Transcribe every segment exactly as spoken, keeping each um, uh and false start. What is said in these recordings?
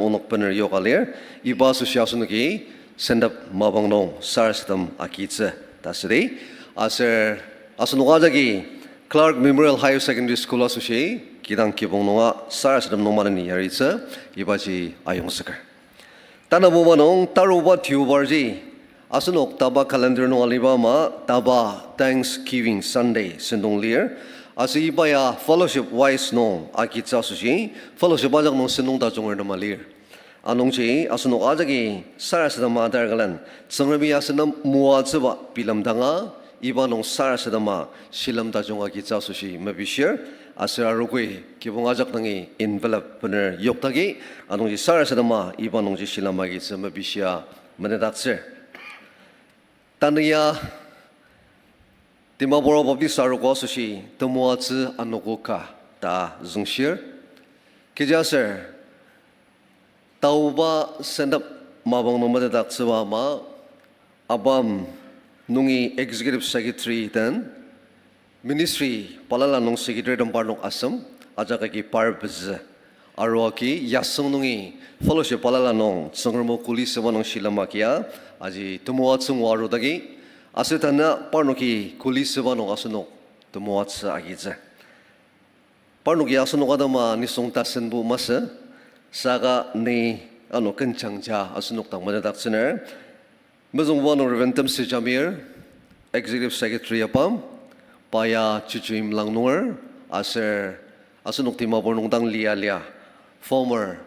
onok bener yoka lir, iba asoshi asenoki sentep mapang nung sarasadem agitsü ta südi. Aser asenok ajaki Clark Memorial Higher Secondary School asoshi kidang kibong nunga sarasadem nung maneni yaritsü, ibaji ayongzüker. Tanabuba nung taruba Deobarji, asenok taba calendar nung aliba ama taba Thanksgiving Sunday sentong lir. Aser iba ya fellowship wise nung agitsü asoshi, fellowship ajak nung sentong tajunger tema lir. Anungji asenok ajaki sarasadema atar külen, Tsüngremi asen nem moatsüba bilemdanga, iba nung sarasadema shilem tajung agitsü asoshi mepishir, aser arogoi kibong ajak dangi envelope bener yoktaki, anungji sarasadema iba nungji shilem agitsü mepishia menedaktsür. Tanü ya Dimapur Baptist arogo asoshi temoatsü anogo ka ta züngshir. Kechiaser taoba sentep mapang nung metetdaktsüba ama, ABAM nungi executive secretary den, ministry balala nung secretary den parnok asem, ajak agi par pezü. Aru agi yasüng nungi fellowship balala nung Tsüngrem o kuli süba nung shilem agia, aji temoatsü ngua arudagi, aser tanü parnoki kuli süba nung asenok temoatsü agitsü. Parnoki asenok atema nisung tasenbo masü, saka ni ano kenjangja asenok dang metetdaktsüner. Mezüngbuba nung Reverend Temsi Jamir, Executive Secretary ABAM, pa ya Chuchuim langnunger, aser asenok Dimapur nung dang lia lia, former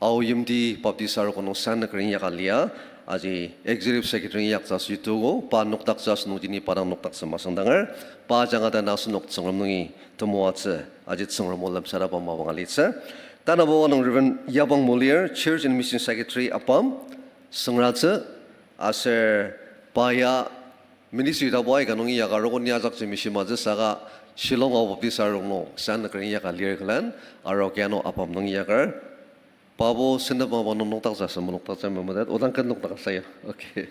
Ao Yimti Baptist arogo nung sannüker inyaka lia, aji Executive Secretary inyaktsü asoshi tuogo, pa nokdaktsü asenok jini pa dang nokdaktsü masüngdanger, pa ajanga tanü asenok Tsüngrem nungi temoatsü, aji Tsüngrem o lemsatepba mapang alitsü. Tanabuba nung Reverend Yabang Molir, Church and Mission Secretary ABAM, süngratsü, aser pa ya ministry tapu aika nung inyaka arogo ni ajakji mishimatsü saka Shillong Ao Baptist arogo nung sannüker inyaka lir külen, arogo ano ABAM nung inyaker. Pabo sentep mapang nung nokdaktsü asem nokdaktsü memetet, odang ken nokdak asayu. Okay.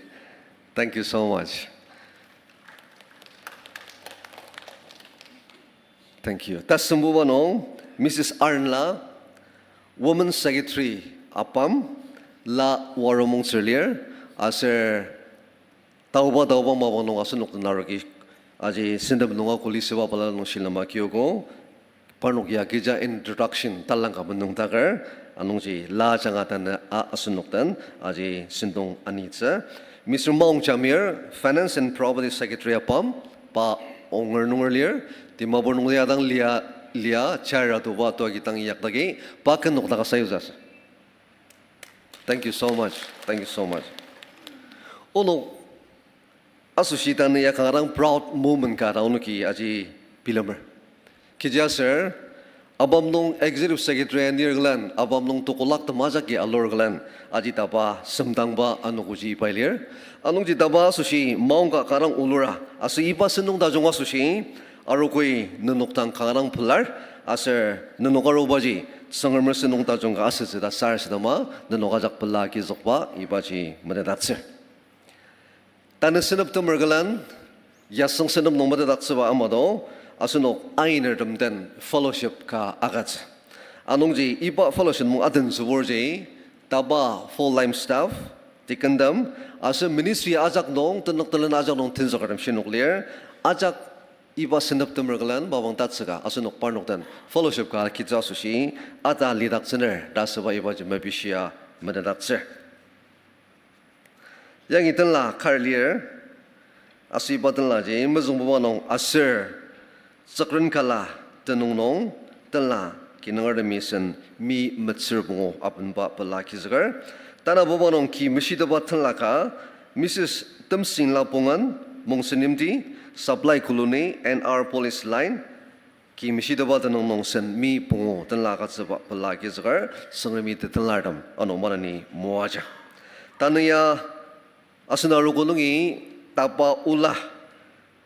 Thank you so much. Thank you. Tasembuba nung Missus Arnla, Women Secretary ABAM, la waromongtsür lir, aser taoba taoba mapang nung asenok den arogi, aji sentep nunga kuli süba balala nung shilem agiogo, parnok ya kecha introduction talangka benungtaker, anungji la ajanga tanü a asenok den, aji sentong anitsü. Mister Maung Jamir, Finance and Property Secretary ABAM, pa onger nunger lir, Dimapur nung lia dang lia, lia, chara tuba tua kidang inyakdagi, pa ken nokdak asayutsü. Thank you so much. Thank you so much. Onok asoshi tanü ya kanga dang proud moment ka ta onoki aji bilemer. Kechiaser, ABAM nung Executive Secretary anir külen, ABAM nung tokolak temajaki alur külen, aji taba semdangba anogoji iba lir. Anungji taba asoshi maongka kanga dang olura, aser iba sentong tajung asoshi, arogoi nenok dang kanga dang pelar, aser nenok arubaji, Tsüngremer sentong tajung ka asütsü ta sarasadema, nenok ajak pela agizükba, ibaji metetdaktsür. Tanü sentep temer külen, yasüng sentep nung metetdaktsüba ama do, asenok ainertem den fellowship ka agütsü. Anungji iba fellowship nung adentsüburji, taba full-time staff, deacon tem, aser ministry ajak nung, tenük telen ajak nung tenzükertem shinük lir, ajak iba sentep temer külen mapang tatsüka asenok parnok den fellowship ka agitsü asoshi ata lidaktsüner ta asüba ibaji mepishia metetdaktsür. Yangi tenla kar lir, aser iba tenlaji mezüngbuba nung aser tsükren kala tenüng nung tenla kinungertemi sen mi metsür pungu apenba pela agizüker. Tanabuba nung ki meshiteba tenla ka, Missus Temsingla Pongen, Mongsen Yimti, Supply Colony, N R Police Line, ki meshiteba tenüng nung sen mi pungu tenla agütsüba pela agizüker, Tsüngremi tetenlartem ano maneni moaja. Tanü ya asen arogo nungi taba ola,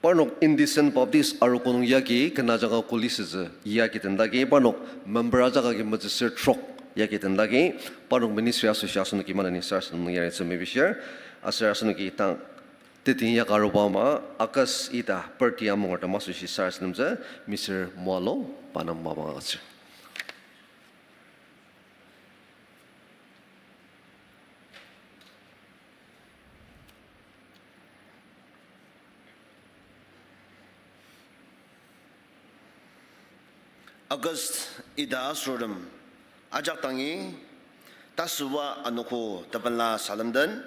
parnok Indecent Baptist arogo nung yagi ken ajanga kuli sütsü yagi tendagi, parnok member ajak agi metsüsür trok yagi tendagi, parnok ministry asoshi asenoki maneni sarasadem nung yaritsü mepishir, aser asenoki tang tetin yaka aruba ama August ita party amungertem asoshi sarasademtsü, Mister Moalong pa nem mapang agütsür. August ita asortem ajak dangi, tasüba anogo tepela salem den,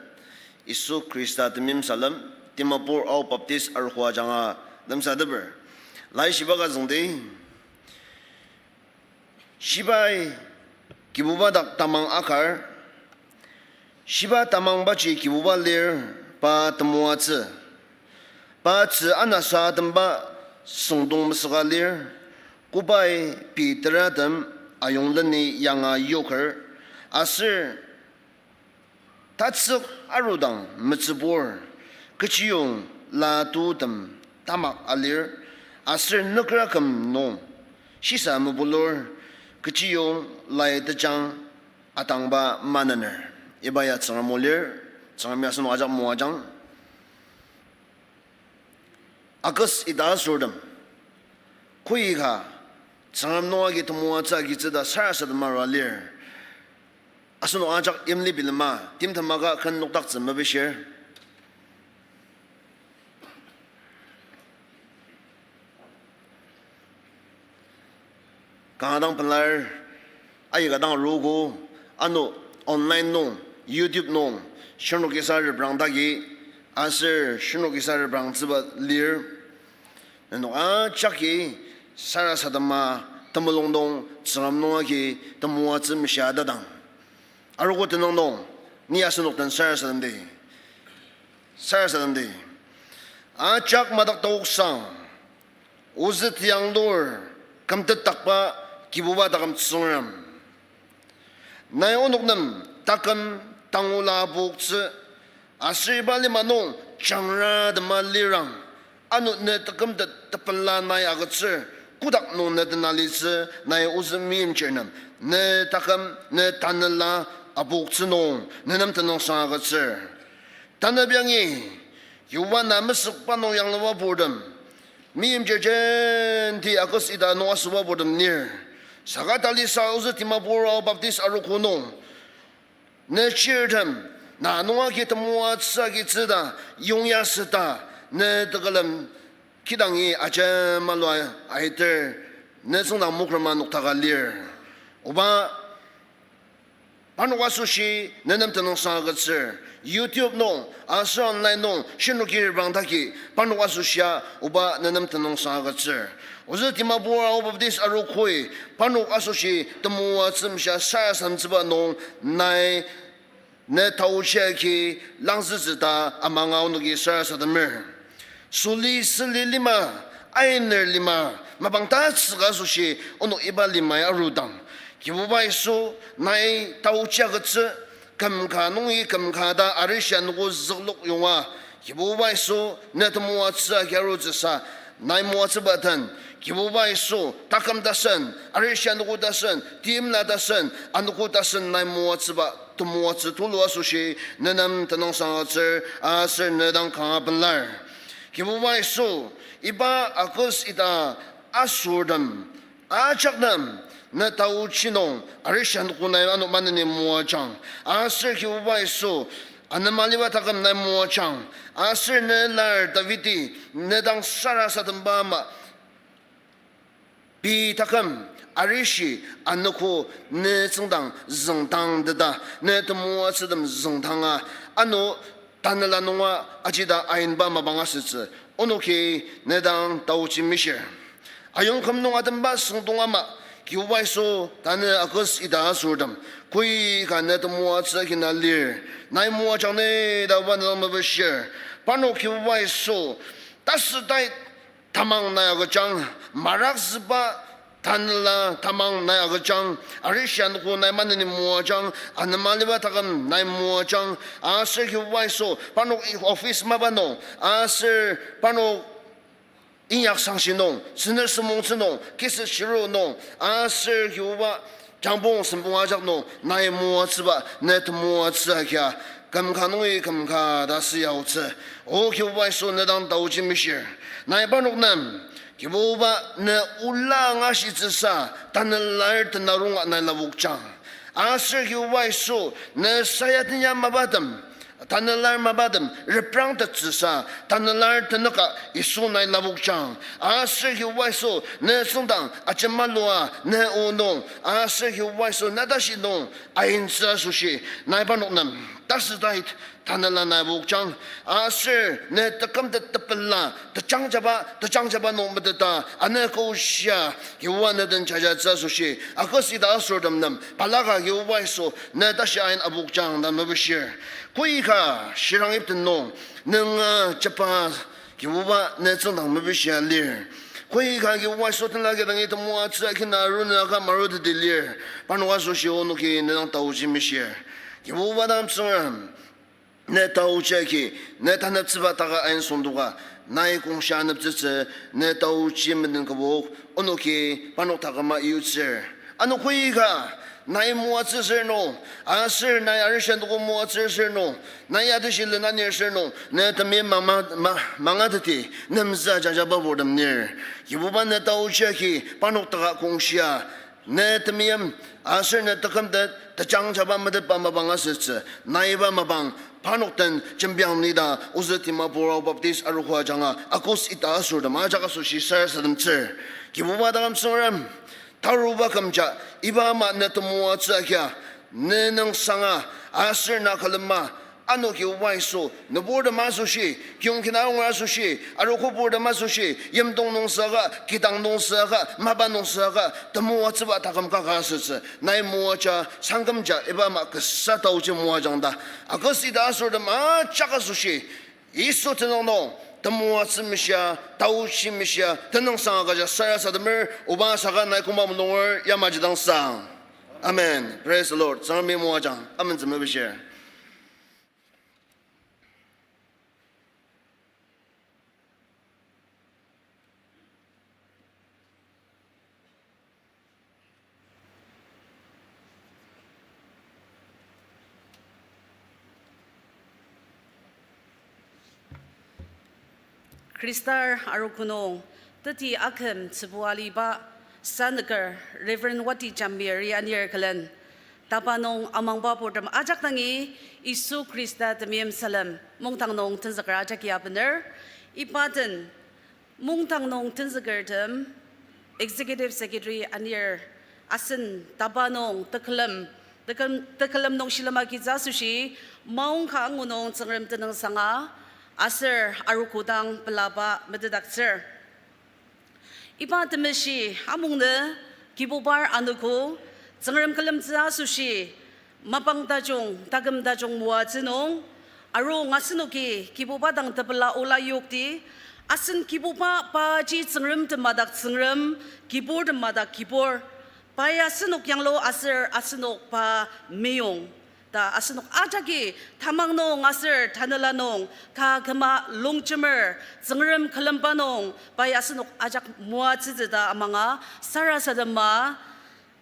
Yisu Khrista temeim salem, Dimapur Ao Baptist Arogo ajanga lemsateper. Laishiba ka züngdi, shibai Kibuba dak tamang akar, shiba tamangbaji Kibuba lir, pa temoatsü. Pa tzü anasa temba süngdong mesüka lir, kobai pei teratem ayongleni yanga yoker, aser tatsük arudang metsübur, kechiyong la tutem tamak alir, aser nükraküm nung shisa mebulur, kechiyong lai tejang atangba manener. Iba ya Tsüngrem o lir, Tsüngremi asenok ajak moajang. August ita asortem, koika Tsüngrem nunga agi temoatsü agitsü ta sarasadema arua lir. Asenok ajak yimli bilema, timtemaka ken nokdaktsü mepishir. Kanga dang pelar, aika dang arogo, ano online nung, YouTube nung, shirnokisa reprang dagi, aser shirnokisa reprangtsüba lir. Nenok ajaki sarasadema temulung nung Tsüngrem nunga agi temoatsü meshia tadang, arogo tenüng nung, ni asenok den sarasademdi. Sarasademdi. Ajak madak taoksang, ozü tiang lur, kümtet takba Kibuba taküm Tsüngrem, nai onok nem taküm tangula poktsü, aser iba lima nung jangra tema lirang, ano ne tekümtet tepela nai agütsür, kotak nung ne tenalitsü, nai ozü meimchir nem, ne taküm, ne tanela apoktsü nung, ne nem tenüngsang agütsür. Tanü biangi, Kibuba na mesükba nung yangluba purtem, meimchir jenti August ita nung asüba purtem lir. Saka talisa ozü Dimapur Ao Baptist Arogo nung, ne chirtem, na nunga agi temoatsü agitsü ta, yongya süta, ne tekülem kidangi ajema lua aiter, ne tsüngdang mokrema noktaka lir. Oba, parnok asoshi ne nem tenüngsang agütsür. YouTube nung, aser online nung, shirnoki reprang dagi, parnok asoshia, oba ne nem tenüngsang agütsür. Ozü Dimapur Ao Baptist Arogoi, parnok asoshi temoatsü meshia sarasademtsüba nung, nai ne taochi agi langzütsü ta amanga onoki sarasademer. Suli süli lima, ainer lima, mapang tatsüka asoshi onok iba limai arudang, Kibuba Yisu, nai taochi agütsü, kümka nungi kümka ta arishi anogo züklok yonga, Kibuba Yisu, ne temoatsü agi arutsüsa, nai moatsüba den, Kibuba Yisu, taküm tasen, arishi anogo tasen, timla tasen, anogo tasen nai moatsüba, temoatsü tulu asoshi, ne nem tenüngsang agütsür, aser ne dang kanga pelar. Kibuba Yisu, iba August ita asortem, ajak nem, ne taochi nung, arishi anogo nai ano maneni moajang, aser Kibuba Yisu, anema liba taküm nai moajang, aser ne lar Davidi, ne dang sarasademba ama, pei taküm, arishi, anogo, ne tsüngdang züngdang teta, ne temoatsütem züngdanga, ano tanela nunga ajida ainba mapang asütsü, onoki ne dang taochi mishir. Ayongküm nung atemba süngdong ama, Kibuba Yisu, tanü August ita asortem, koika ne temoatsü agina lir, nai moajang ni ta oba ne dang mepishir. Parnok Kibuba Yisu, tasütai tamang nai agüjang, marakzüba tanela tamang nai agüjang, arishi anogo nai maneni moajang, anema liba taküm nai moajang, aser Kibuba Yisu, parnok i-, office mapa nung, aser parnok inyak sangshi nung, sünü sümongtsü nung, kisi shiru nung, aser Kibuba jangpong sempong ajak nung, nai moatsüba, ne temoatsü agia, kümka nungi kümka ta süyaotsü. O Kibuba Yisu ne dang taochi mishir. Nai parnok nem, Kibuba ne ola angashitsüsa, tanela tenarunga nai lapokjang. Aser Kibuba Yisu, ne sayatenya mapatem, Tanela mapatem reprangtettsüsa, tanela tenüka Yisu nai lapokjang. Aser Kibuba Yisu, ne tsüngdang ajemalua, ne o nung, aser Kibuba Yisu, ne tashi nung, aintsü asoshi, nai parnok nem, tasütait, tanela nai pokjang. Aser ne tekümtet tepela, tejangjaba, tejangjaba nung meteta, ane koshia, Kibuba ne den jajatsü asoshi, aküsita asortem nem, balaka Kibuba Yisu, ne tashi ain apokjang ta mepishir. Koika, shirang ipten nung, nunga jeba, Kibuba ne tsüngdang mepishia lir. Koika Kibuba Yisu tenla kidangi temoatsü akina arunaka maruteti lir. Parnok asoshi onoki ne dang taoji mishir. Kibuba dang Tsüngrem, ne taoji agi, ne taneptsüba taka ainsüngdoka, nai kongshia aneptsütsü, ne taoji menden kübok, onoki parnok taküma yutsür. Ano koika, nai moatsü sür nung, aser nai arishandogo moatsü sür nung, nai ya tashi len anir sür nung, ne temeim mama-, ma-, mangateti, nemzü jajaba purtem nir. Kibuba ne taoji agi, parnok taka kongshia, ne temeim, aser ne tekümtet, tejangjaba metetba mapang asütsü, naiba mapang, parnok den jembiang nida, ozü Dimapur Ao Baptist arogo ajanga, August ita asortem ajak asoshi sarasademtsür. Kibuba taküm Tsüngrem, taruba kümja, iba ama ne temoatsü agia, ne nüngsanga, aser na külema, ano Kibuba Yisu, nüburtem asoshi, kiyong kina aonger asoshi, arogo purtem asoshi, yimdong nung süaka, kidang nung süaka, mapa nung süaka, temoatsüba taküm kaka asütsü, nai moaja, sangkümja, iba ama kasa taoji moajang ta. Aküsita asortem ajak asoshi, Yisu tenüng nung, temoatsü mishia, taoji mishia, tenüngsang agüja sarasademer, oba saka nai koma mulunger, yamaji dang sang. Amen. Praise the Lord. Tsüngremi moajang. Amen, tsü mepishir. Khristar arogo nung teti aküm tsübu aliba sanüker Reverend Wati Jamir-i anir külen, tapa nung amangba purtem ajak dangi Yisu Khrista temeim salem mungdang nung tenzüker ajaki abener. Iba den mungdang nung tenzükertem Executive Secretary anir asen tapa nung tekülem, tekülem, tekülem nung shilem agitsü asoshi, maongka angu nung Tsüngrem tenüngsanga aser arogo dang pelaba metetdaktsür. Iba temeshi amungnü Kibubar anogo, Tsüngrem külemtsü asoshi, mapang tajung, taküm tajung moatsü nung, arung asenoki Kibuba dang tepela ola yokti, asen Kibuba paji Tsüngrem temadak Tsüngrem, kibur temadak kibur, pai asenok yanglu aser asenok pa meyong ta asenok ajaki tamang nung aser tanela nung ka küma longjemer Tsüngrem külemba nung pai asenok ajak moatsütsü ta amanga sarasadema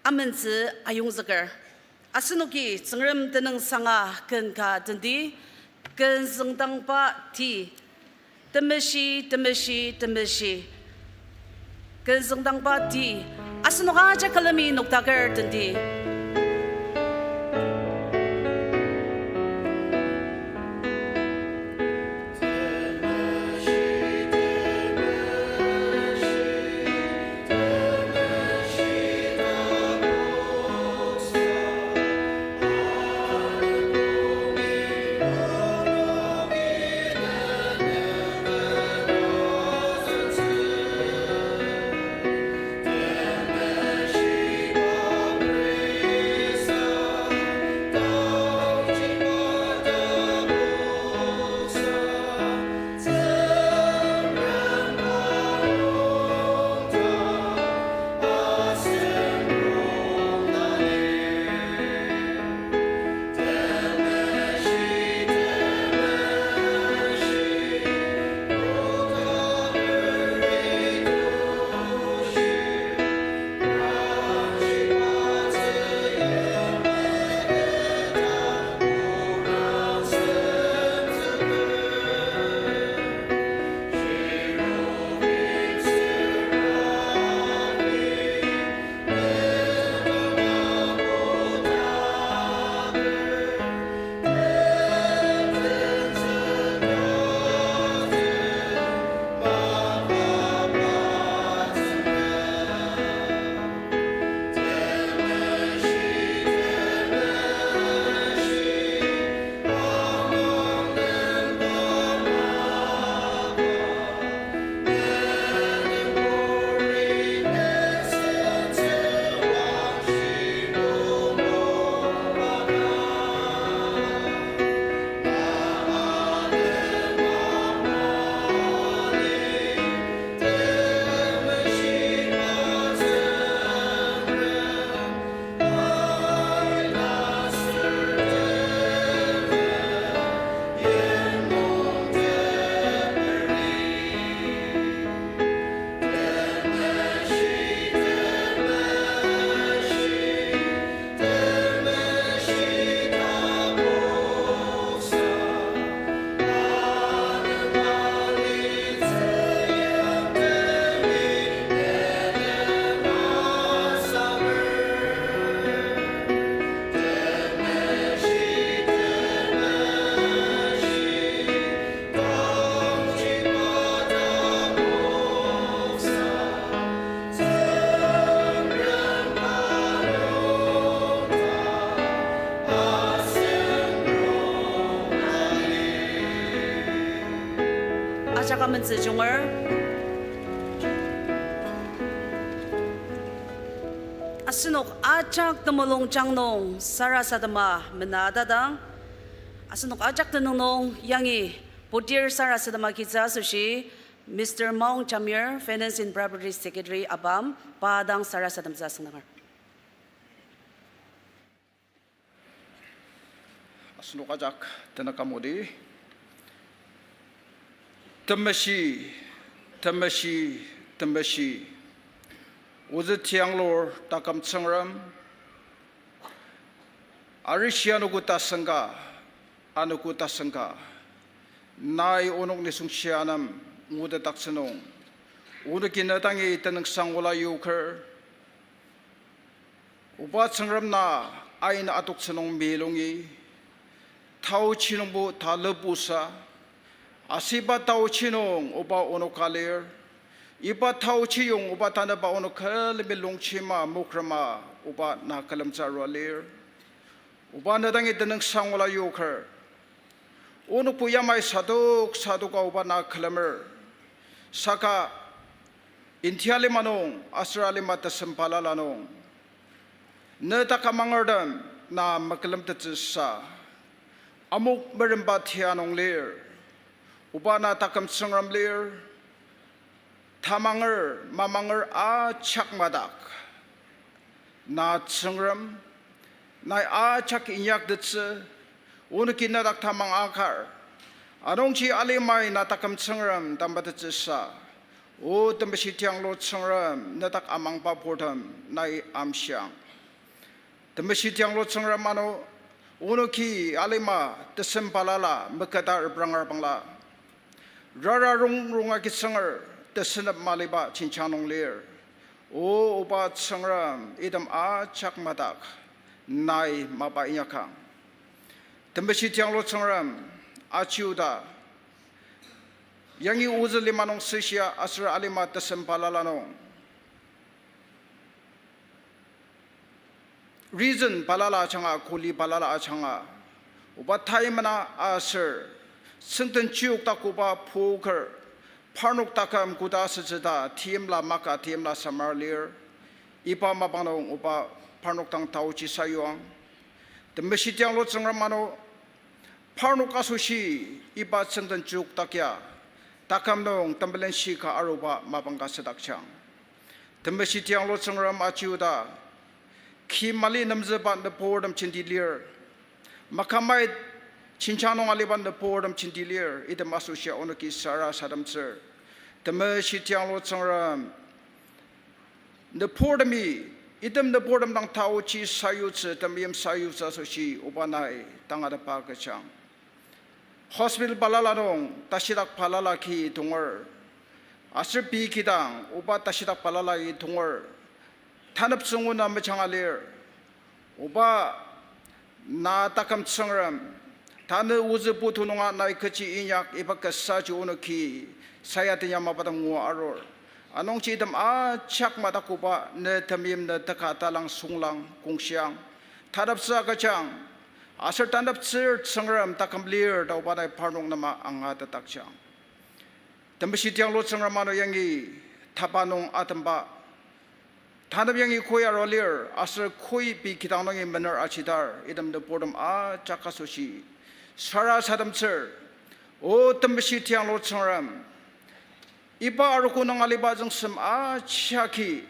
amentsü ayongzüker. Asenoki Tsüngrem tenüngsanga ken ka tenti, ken züngdangba ti, temeshi, temeshi, temeshi. Ken züngdangba ti, asenok ajak külemi noktaker tenti. Jaka mentsü junger. Asenok ajak temulung jang nung sarasadema mena tatang. Asenok ajak tenüng nung yangi putir sarasadema kitsü asoshi, Mister Maong Jamir, Finance and Property Secretary abam, pa dang sarasademtsü asüngdanger. Asenok ajak tenük amudi. Temeshi, temeshi, temeshi. Ozü tianglur taküm Tsüngrem. Arishi anogo tasen ka, anogo tasen ka. Nai onok nisung shia nem ngutetdaktsü nung, onoki ne dangi tenüngsang ola yoker. Oba Tsüngrem, na ain adoktsü nung milungi, taochi nungbo talebosa, aser iba taochi nung Oba onok ka lir, iba taochiyong Oba tanüba onok külemi longchima mokrema Oba na külemtsü arua lir. Oba ne dangi tenüngsang ola yoker. Onokbo yamai sadok sadoka Oba na külemer. Saka India lima nung aser alima tesem balala nung, ne dak amangertem na mekülemtettsüsa, amok meremba tia nung lir. Oba na taküm Tsüngrem lir. Tamanger mamanger ajak madak na Tsüngrem, nai ajak inyaktettsü, onoki nedak tamang akar. Anungji alimai na taküm Tsüngrem ta metettsüsa, O Temeshi tianglu Tsüngrem, nedak amangba purtem nai amshiang. Temeshi tianglu Tsüngrem ano, onoki alima tesem balala meketa repranger bangla, rara rongrong agi tsünger tesenep maliba jenjang nung lir. O Oba Tsüngrem, item ajak madak nai mapa inyakang. Temeshi tianglu Tsüngrem, aji oda yangi ozü lima nung süshia aser alima tesem balala nung reason balala ajanga, kuli balala ajanga, Oba taimena aser tsüngden chiokdak Oba poker, parnok taküm koda asütsü ta timla maka timla samar lir. Iba mapang nung Oba parnok dang taochi sayuang. Temeshi tianglu Tsüngrem ano, parnok asoshi iba tsüngden chiokdak ya taküm nung temelen shika aruba mapang ka südakjang. Temeshi tianglu Tsüngrem, aji oda ki mali nemzüba nüburtem jenti lir. Makamai jenjang nung aliba nüburtem jenti lir. Item asoshia onoki sarasademtsür. Temeshi tianglu Tsüngrem, nüburtemi, item nüburtem dang taochi sayutsü, temeim sayutsü asoshi Oba nai tangatetba agüjang. Hospital balala nung tashidak balala ki tonger, aser pei kidang Oba tashidak balala ki tonger, tanep tsünguna mejanga lir. Oba, na taküm Tsüngrem, tanü ozü putu nunga nai kechi inyak iba kasaji onoki sayaten yamai pa dang ngua arur. Anungji item ajak madak Oba ne temeim ne teka talang sunglang kongshiang. Taneptsü agüjang, aser taneptsür Tsüngrem taküm lir ta Oba nai parnok nem angatetdakjang. Temeshi tianglu Tsüngrem ano, yangi tapa nung atemba tanep yangi koi arua lir, aser koi pei kidang nungi mener ajitar, item nüburtem ajak asoshi sarasademtsür. O Temeshi tianglu Tsüngrem, iba arogo nung aliba züngsem ajaki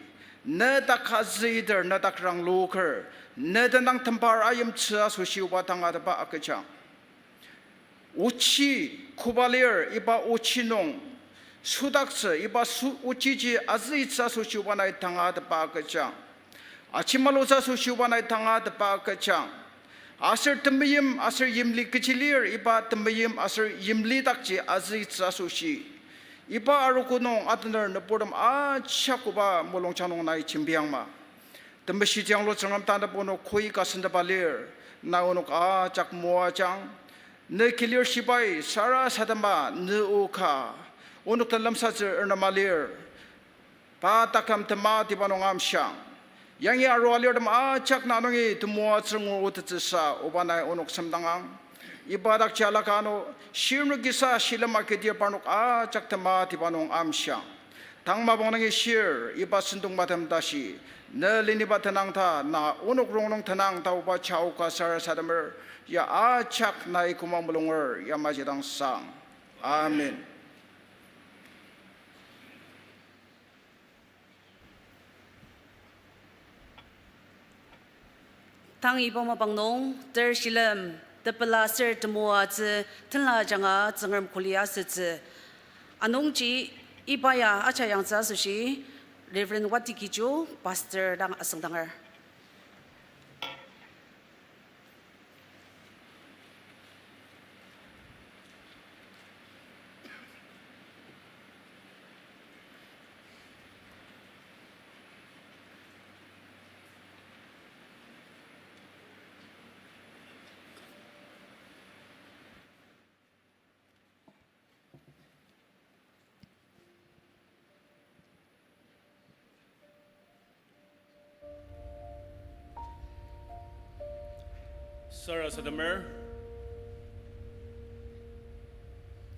nedak azüiter, nedak rangloker, ne tenang tembar ayimtsü asoshi Oba tangatetba agüjang. Ochi koba lir, iba ochi nung sudaktsü, iba su-, ochiji azüitsü asoshi Oba nai tangatetba agüjang. Ajimalutsü asoshi Oba nai tangatetba agüjang. Aser temeim aser yimli kechi lir, iba temeim aser yimli dakji azüitsü asoshi iba arogo nung atener nüburtem ajak Oba mulungjang nung nai jembiangma. Temeshi tianglu Tsüngrem, tanep onok koi ka sentepa lir, nai onok ajak moajang. Ne kilir shibai sarasadema ne o ka onok den lemsatsü ernema lir. Pa taküm tematiba nung amshiang. Yangi arua lirtem ajak na nungi temoatsü ngutettsüsa Oba nai onok semdangang. Iba dakji alaka ano, shirnokisa shilem akedir parnok ajak tematiba nung amshiang. Tang mapang nungi shir, iba sentong matem tashi, ne leniba tenang ta, na onok rongnung tenang ta oba jaoka sarasademer, ya ajak nai koma mulunger, yamaji dang sang. Amen. Tang iba mapang nung, ter shilem, tepela ser temoatsü, tenla ajanga Tsüngrem kuli asütsü. Anungji, iba ya aja yangtsü asoshi, Reverend Wati Kijo, Pastor dang asüngdanger. Sarasademer.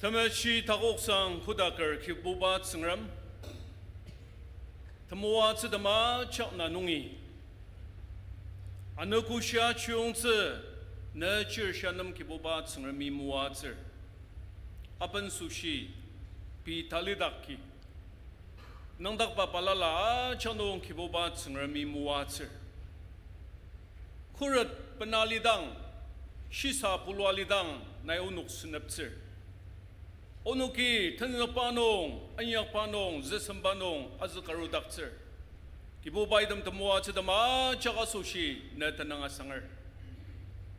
Temeshi takoksang kodaker Kibuba Tsüngrem, temoatsü tema chakna nungi anogoshia chiyongtsü ne chirshia nem Kibuba Tsüngremi moatsür. Aben süshi, pei talidaki, nüngdakba balala ajak nung Kibuba Tsüngremi moatsür. Khuret bena lidang, shisa pulua lidang nai onok seneptsür. Onoki tenzükba nung, inyakba nung, züsemba nung azükarudaktsür. Kibuba item temoatsü tema ajak asoshi ne tenüng asanger.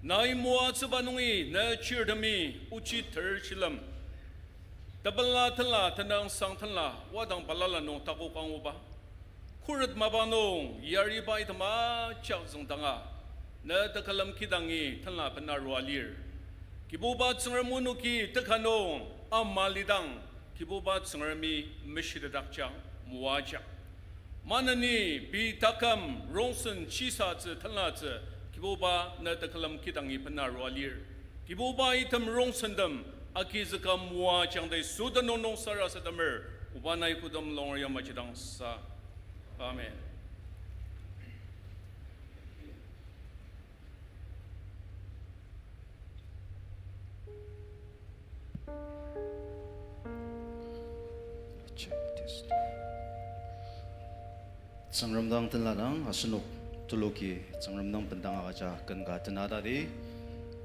Nai moatsüba nungi ne chirtemi ochi ter shilem, tepela tenla, tenüngsang tenla, wadang balala nung takok anguba. Khuret mapang nung yariba item ajak züngdanga, ne tekülem kidangi tenla bena arua lir. Kibuba Tsüngrem onoki teka nung ama lidang, Kibuba Tsüngremi meshitedakjang, moajang. Maneni pei taküm rongsen shisatsü tenlatsü, Kibuba ne tekülem kidangi bena arua lir. Kibuba item rongsentem agizüka moajang ta Yisu tenüng nung sarasademer, oba nai kodang longer yamaji dang sa. Amen. Tsüngrem dang tenla dang asenok tuluki Tsüngrem dang bendang agüja ken ka tenatadi,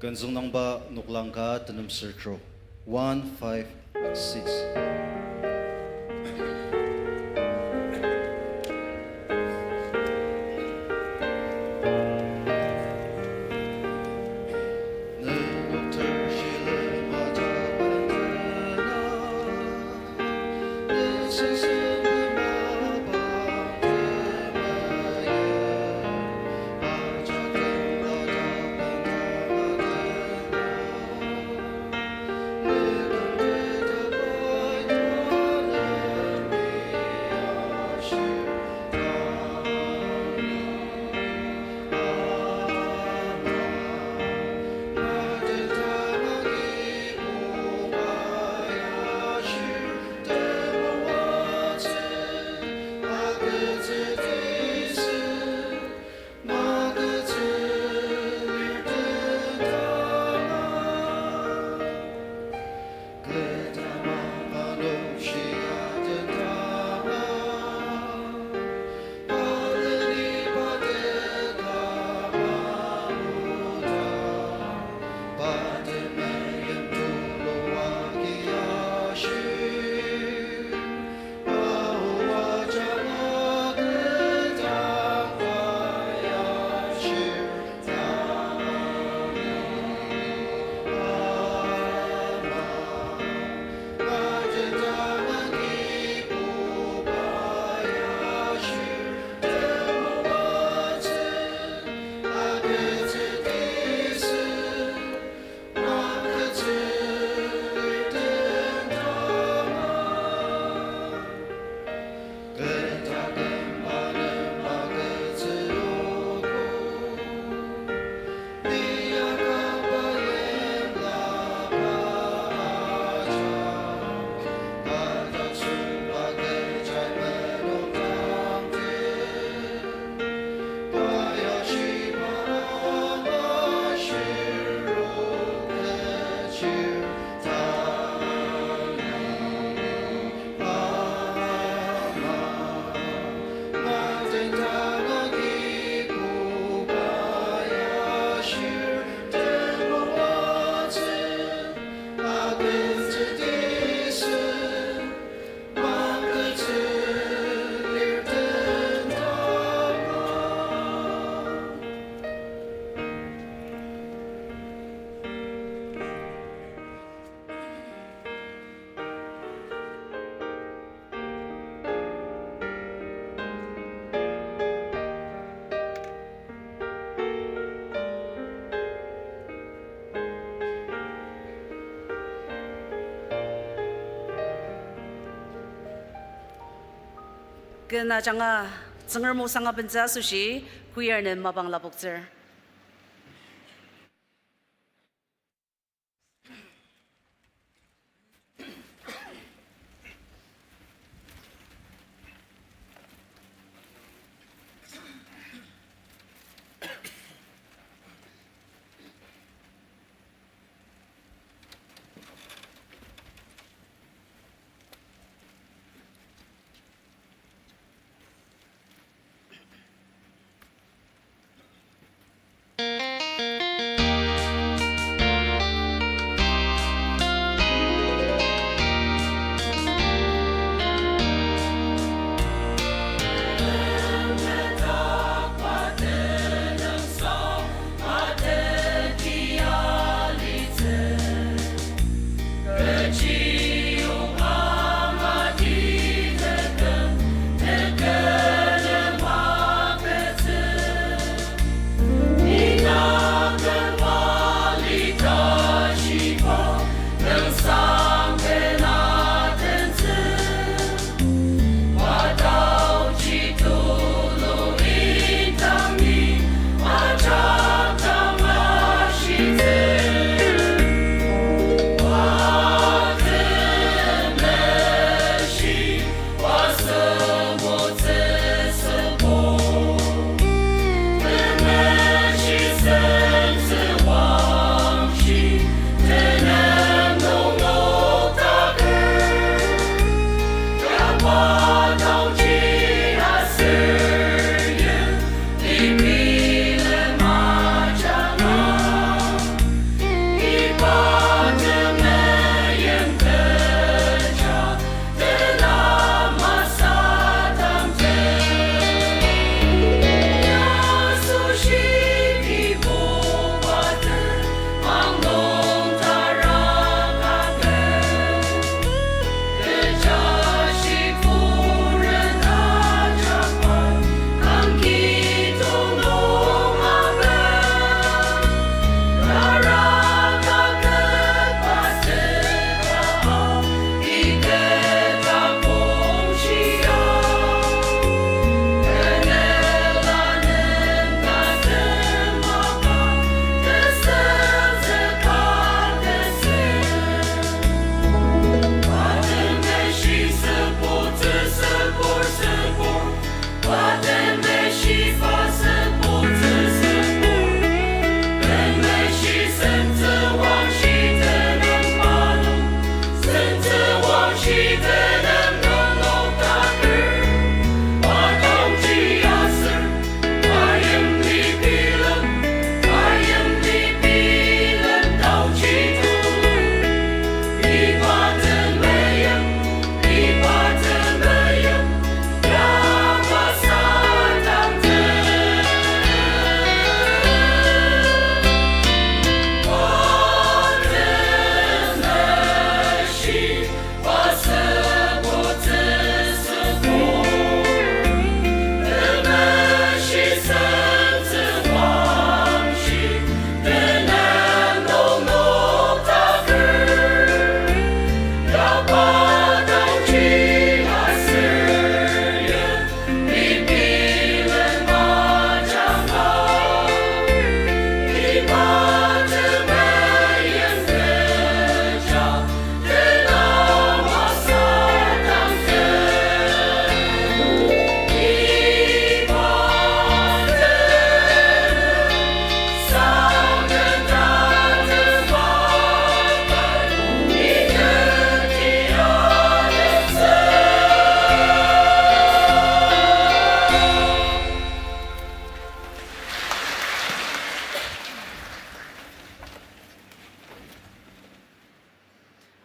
ken züngdangba noklang ka tenem ser trok, one five six. Ken ajanga Tsüngrem o sanga bentsü asoshi, choir nem mapang lapoktsür.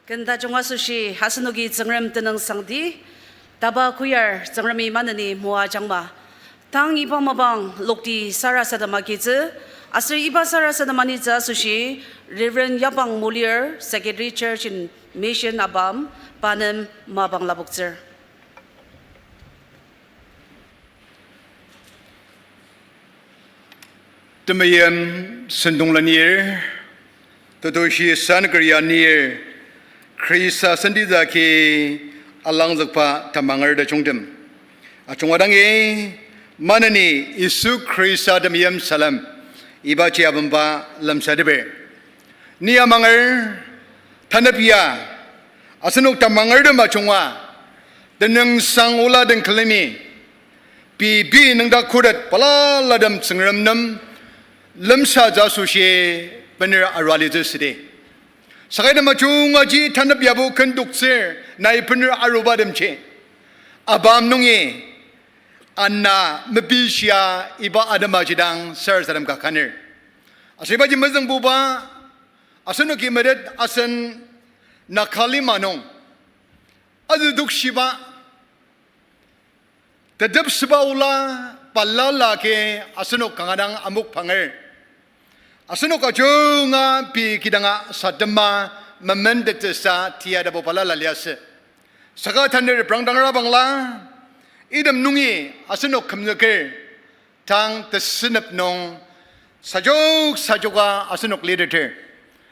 Ken tajung asoshi asenoki Tsüngrem tenüngsangdi, taba choir Tsüngremi maneni moajangma. Tang iba mapang lokti sarasadem agitsü, aser iba sarasadem anitsü asoshi Reverend Yapang Mulir, Secretary Church and Mission ABAM, pa nem mapang lapoktsür. Temeim sentong lanir, tetushi sanker yanir, Khrista sentitsü agi alangzükba tamanger tajungtem. Ajunga dangi, maneni Yisu Khrista temeim salem, ibaji apemba lemsateper. Ni amanger, tanep ya, asenok tamangertem ajunga, tenüngsang ola den külemi, pei pei nüngdak khuret balalatem Tsüngrem nem lemsatsü asoshi bener arua litsü südi. Saka item ajungaji tanep yabo kentoktsür nai bener arubatemji, abam nungi ana mepishia iba atema jidang sarasadem ka kaner. Aser ibaji mezüngbuba, asenoki metet asen Naga lima nung azü tokshiba tetepsüba ola balala agi asenok kanga dang amok panger. Asenok ajunga pei kidanga satema mementettsüsa tiatabo balala liasü. Saka tanü reprangdangra bangla, item nungi asenok kümzüker, tang tesünep nung sajok sajoka asenok liteter.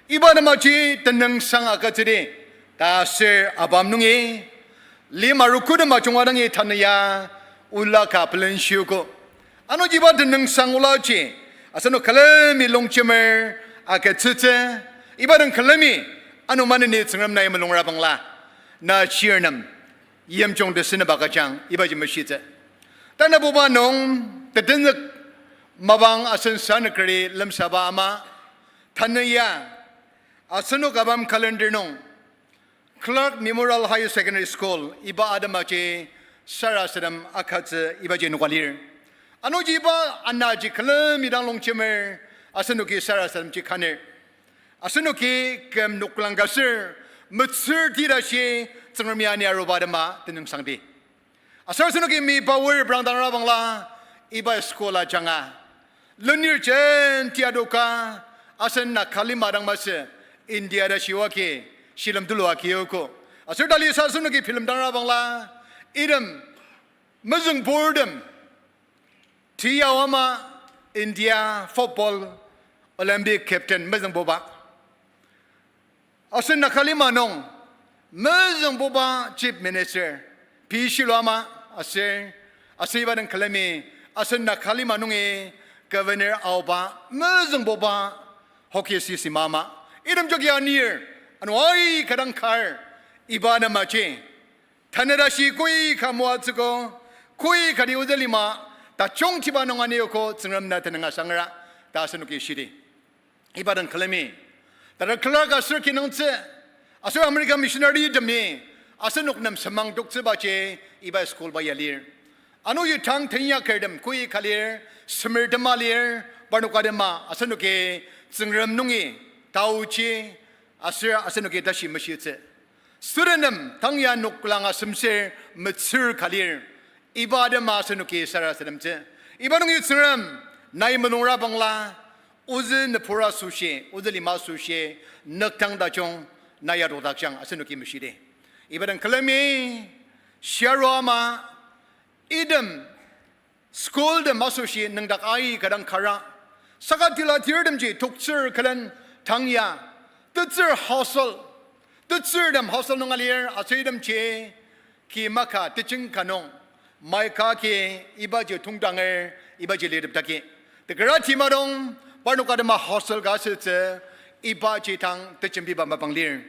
Iba nemaji tenüngsang agütsüdi, ta aser abam nungi, lima rokotema junga dangi tanü ya ola ka pelenshiogo. Anungji iba tenüngsang olaji, asenok külemi longjemer agütsütsü, iba den külemi, ano maneni Tsüngrem nai mulungra bangla, na chir nem yimjung tesünep agüjang ibaji meshitsü. Tanabuba nung tetenzük mapang asen sanükeri lemsaba ama, tanü ya asenok abam calendar nung Clark Memorial Higher Secondary School iba atemaji sarasadem agütsü ibaji noka lir. Anungji iba anaji külemi dang longjemer asenoki sarasademji kaner. Asenoki küm noklang ka ser metsür ti tashi Tsüngremi ani aruba atema tenüngsangdi. Aser asenoki mi power brang dangra bangla iba school ajanga lenir jenti adoka asen Naga lima dang masü India ta shiwaki shilem tulu akiogo. Aser talisa asenoki bilemdangra bangla item mezüngburtem tiyao ama India football Olympic captain mezüngbuba. Asen Naga lima nung mezüngbuba Chief Minister, pei shilua ama aser, aser iba den külemi asen Naga lima nungi Governor aoba mezüngbuba hockey sisi mama. Item jagi anir, ano aika dang kar, iba nemaji tanü tashi koi ka moatsügo, koi kati ozü lima tajungtiba nung aniogo Tsüngrem na tenüng asangra ta asenoki shidi. Iba den külemi, tara Clark aser kinungtsü, aser American missionary temi asenok nem semang toktsübaji iba school ba ya lir. Ano yutang tenyakertem koi ka lir, semer tema lir, parnok atema asenoki Tsüngrem nungi taoji aser asenoki tashi meshitsü. Studenttem tang ya noklang asemsür metsür ka lir, iba atema asenoki sarasademtsü. Iba nungi Tsüngrem nai mulungra bangla, ozü nübur asoshi, ozü lima asoshi, nüktang tajung na ya tokdakjang asenoki meshidi. Iba den külemi, shiarua ama, item schooltem asoshi nüngdak aika dang kara. Saka tila tirtemji toktsür külen tang ya, tetsür hostel, tetsürtem hostel nung alir aser itemji ki maka tejing ka nung, mai ka ki ibaji tongdanger, ibaji litepdaki. Tekera tima dong, parnok atema hostel ka asütsü, ibaji tang tejembiba mapang lir.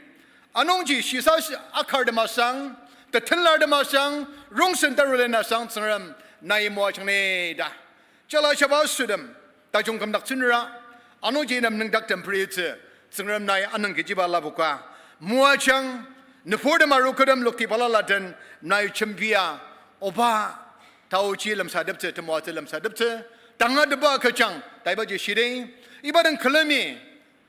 Anungji shisa shi-, akar temasang, tetenlar temasang, rongsen tarulen asang Tsüngrem nai moajang ni ta jala shaba sütem tajung kümdaktsünra, anungji nem nüngdaktem peritsü, Tsüngrem nai anüng kechiba lapoka moajang, nüburtem arokütem lokti balala den nai jembia, oba taoji lemsateptsü, temoatsü lemsateptsü, tangatetba kechang ta ibaji shidi. Iba den külemi,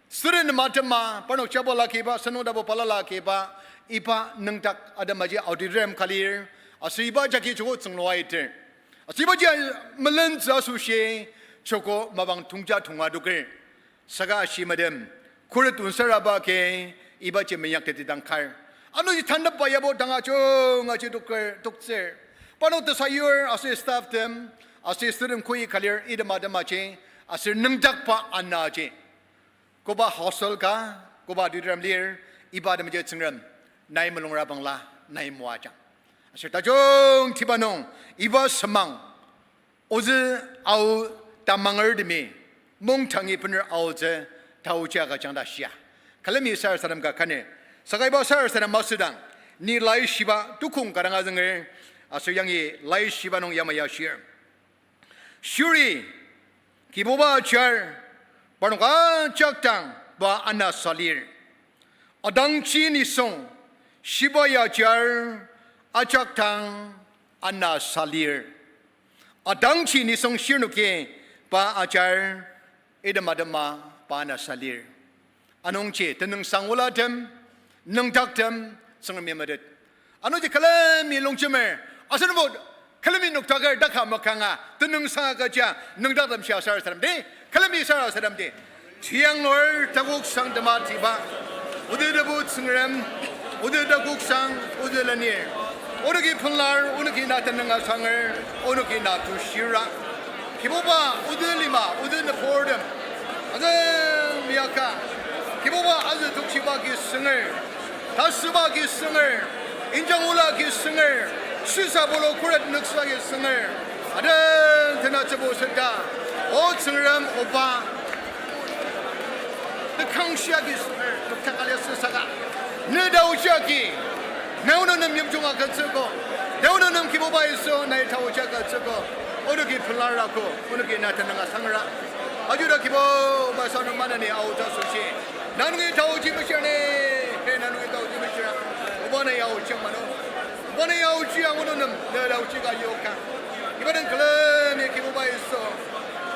studenttem atema, parnok chapel akiba, senung tapu balala akiba, iba nüngdak atemaji auditorium ka lir, aser iba jagi joko tsünglu aiter. Aser ibaji melentsü asoshi joko mapang tongja tonga adoker. Saka ashi metem, khuret tonsaraba agi ibaji meinyak teti dang kar. Anungji tanepba yabo dang ajungaji toker, toktsür. Parnok tesayur aser stafftem, aser student koi ka lir item atemaji, aser nüngdakba anaji, koba hostel ka, koba auditorium lir, iba atemaji Tsüngrem nai mulungra bangla nai moajang. Aser tajungtiba nung iba semang ozü ao tamangertemi mungdangi bener aotsü taoji agüjang ta shia. Külemi sarasadem ka kani. Saka iba sarasadem masüdang, ni laishiba tukong kanga azünger, aser yangi laishiba nung yamai ashir. Shiri, Kibuba ajar, parnok ajak dang pa anasa lir. Adangji nisung, shiba ya ajar, ajak dang anasa lir. Adangji nisung shirnoki pa ajar, item atema pa anasa lir. Anungji tenüngsang olatem, nüngdaktem, Tsüngremi metet. Anungji külemi longjemer, asenbo külemi noktaker daka makanga, tenüngsang agüja, nüngdaktem shia sarasademdi, külemi sarasademdi. Tianglur takoksang tematiba, odi tebu Tsüngrem, odi takoksang, odi lenir. Onoki pelar, onoki na tenüng asanger, onoki na tushira. Kibuba, odi lima, odi nübortem, azü miaka. Kibuba, azü tokjiba agi sünger, tasüba agi sünger, injang ola agi sünger, süsa bulu khuret nüksa agi sünger, aden tena tsübu süta, O Tsüngrem Oba, tekangshi agi sünger, noktakali süsaka, ne taoji agi, ne onok nem yimjung agütsüogo, ne onok nem Kibuba Yisu nai taoji agütsüogo, onoki pelar ako, onoki na tenüng asangera. Ajuda Kibuba sa nung maneni aotsü asoshi, na nungi taoji meshir ni, he na nungi taoji meshir, Oba nai aoji mano. Oba nai aoji ang onok nem, ne taoji ka yoka. Iba den külemi Kibuba Yisu,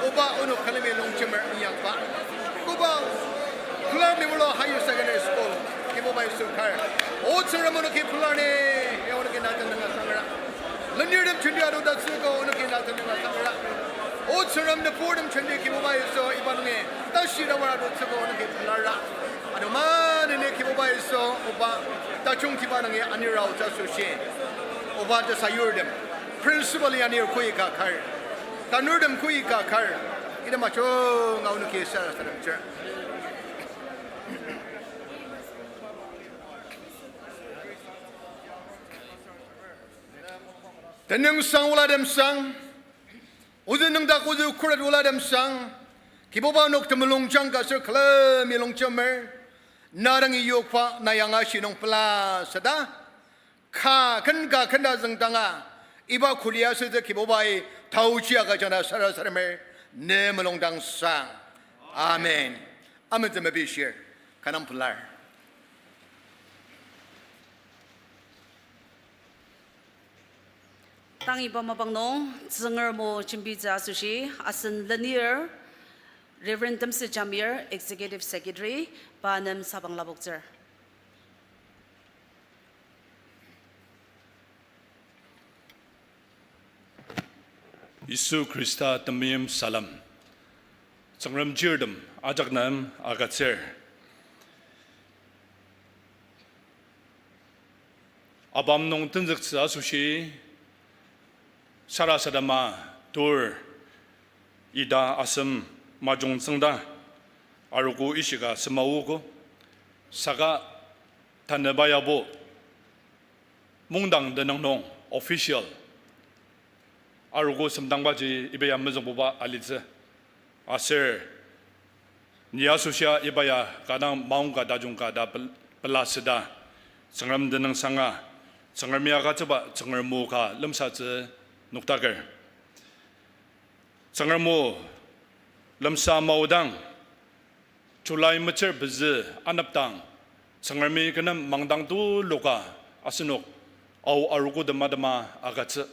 Oba onok külemi longjemer inyakba. Koba, Pelar Memorial Higher Secondary School, Kibuba Yisu kar. O Tsüngrem onoki pelar ni, ya onoki na tenüng asangera. Lenirtem jenti ado tatsüogo onoki na tenüng asangera. O Tsüngrem nübortem jenti Kibuba Yisu iba nungi tashi tawar ado tsüogo onoki pelara. Ano maneni Kibuba Yisu Oba tajungtiba nungi anir aotsü asoshi, Oba tesayurtem, principal-i anir koika kar, tanurtem koika kar, item ajunga onoki sarasademtsür. Tenüngsang olatemsang, ozü nüngdak ozü khuret olatemsang, Kibuba nok temulungjang ka aser külemi longjemer, na dangi yokba na yanga shi nung pela süda, ka ken ka ken ta züngdanga, iba kuli asütsü Kibubai taoji agüjang ta sarasademer, ne mulungdang sang. Amen. Amentsü mepishir, kanga pelar. Tang iba mapang nung Tsüngrem o jembitsü asoshi asen lenir Reverend Temsü Jamir, Executive Secretary, pa nem sabang lapoktsür. Yisu Khrista temeim salem. Tsüngrem chirtem ajak nem agütsür. Abam nung tenzüktsü asoshi sarasadema tur ita asem majungtsüngda arogo ishika semaogo. Saka tanüba yabo mungdang tenüng nung official arogo semdangbaji iba ya mezüngbuba alitsü. Aser ni asoshia iba ya kanga maongka tajungka ta pel-, pelasüda, Tsüngrem tenüngsanga, Tsüngremi agütsüba Tsüngrem o ka lemsatsü noktaker. Tsüngrem o lemsa maodang, July metsür pezü anepdang, Tsüngremi kü nem mangdang tuluka asenok ao arogo tema tema agütsü.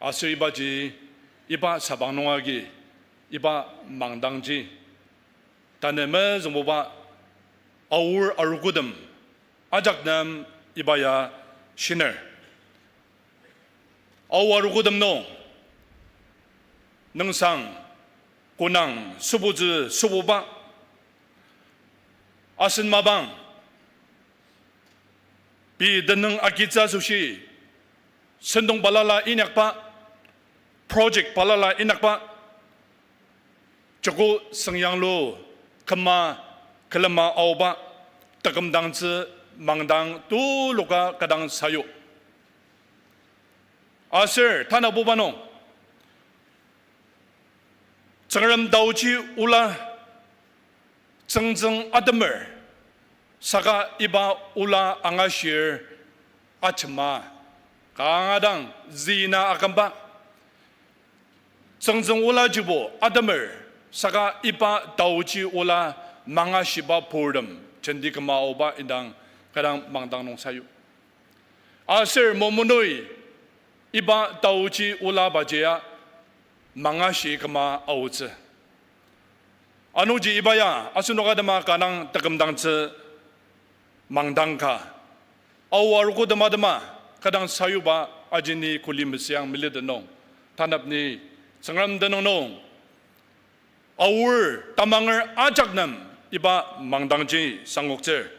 Aser ibaji, iba sabang nung agi, iba mangdangji, tanü mezüngbuba aor arogotem ajak nem iba ya shiner. Ao arogotem nung, nüngsang, konang, sübutsü, sübuba, asen mapang, pei tenüng agitsü asoshi, sentong balala inyakba, project balala inyakba, joko sengyanglu küma külema aoba, takümdangtsü mangdang tuluka kü dang sayu. Aser tanabuba nung, Tsüngrem taoji ola tsüngtsüng atemer, saka iba ola angashir ajema kanga dang züna akümba. Tsüngtsüng olajibo atemer, saka iba taoji ola mangashiba purtem jenti küma aoba indang kü dang mangdang nung sayu. Aser momonoi iba taoji ola bajia mangashi küma aotsü. Anungji iba ya asenok atema kü dang tekümdangtsü mangdang ka. Ao arogo tema tema kü dang sayuba ajini kuli mesüang meleten nung, tanap ni Tsüngrem tenüng nung aor tamanger ajak nem iba mangdangji sangoktsür.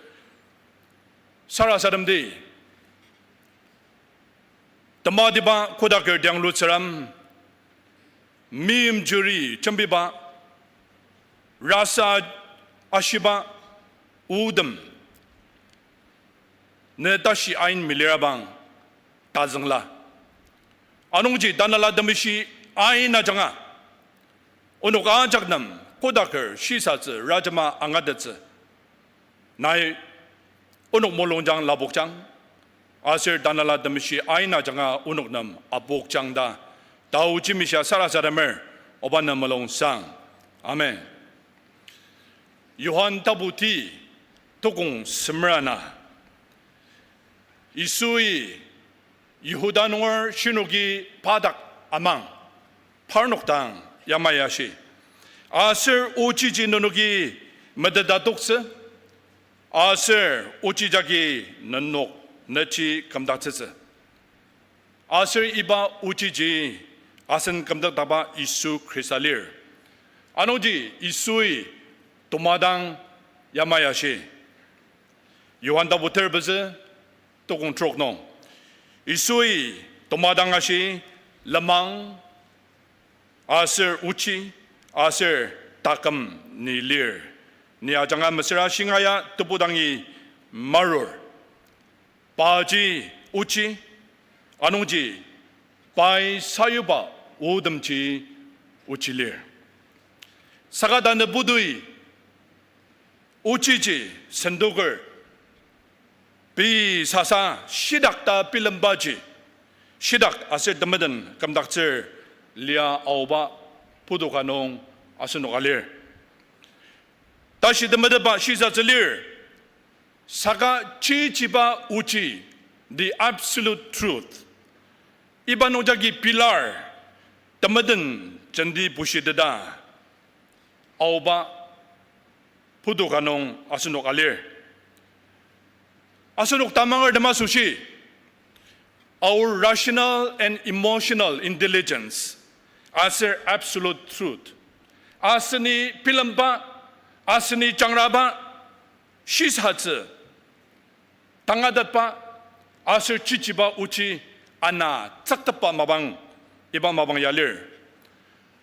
Sarasademdi, tematiba kodaker tiang lutsüram, meimchiri jembiba, rasa ashiba, otem ne tashi ain melirabang tazüngla. Anungji Tanela Temeshi ain ajanga onok ajak nem kodaker shisatsü rajema angatettsü. Nai onok mulungjang lapokjang, aser Tanela Temeshi ain ajanga onok nem apokjang ta, taoji mishia sarasademer, oba nem mulung sang. Amen. Johan tapu ti, tukong semera ana, Yisui Yihuda nunger shinoki pa dak amang, parnok dang yamai ashi, aser ochiji nenoki meteta toktsü, aser ochi jagi nenok neji kümdaktsütsü. Aser iba ochiji asen kümdakdakba Yisu Khrista lir. Anungji Yisui tomadang yamai ashi. Johan tapu ter pezü, tukong trok nung, Yisui tomadang ashi, lenmang, aser ochi, aser taküm ni lir. Ni ajanga mesüra shingaia tebu dangi marur. Paji ochi, anungji pai sayuba otemji ochi lir. Saka tanü putui ochiji sentoker, pei sasa shidak ta bilembaji, shidak aser temeten kümdaktsür lia aoba putu ka nung asenok alir. Tashi temetetba shisatsü lir, saka chichiba ochi, the absolute truth, iba nungjagi pilar, temeten jenti bushiteta aoba putu ka nung asenok alir. Asenok tamangertem asoshi, our rational and emotional intelligence, aser absolute truth, aseni bilemba, aseni jangraba, shisatsü tangatetba, aser chichiba ochi ana tsüktepba mapang, iba mapang ya lir.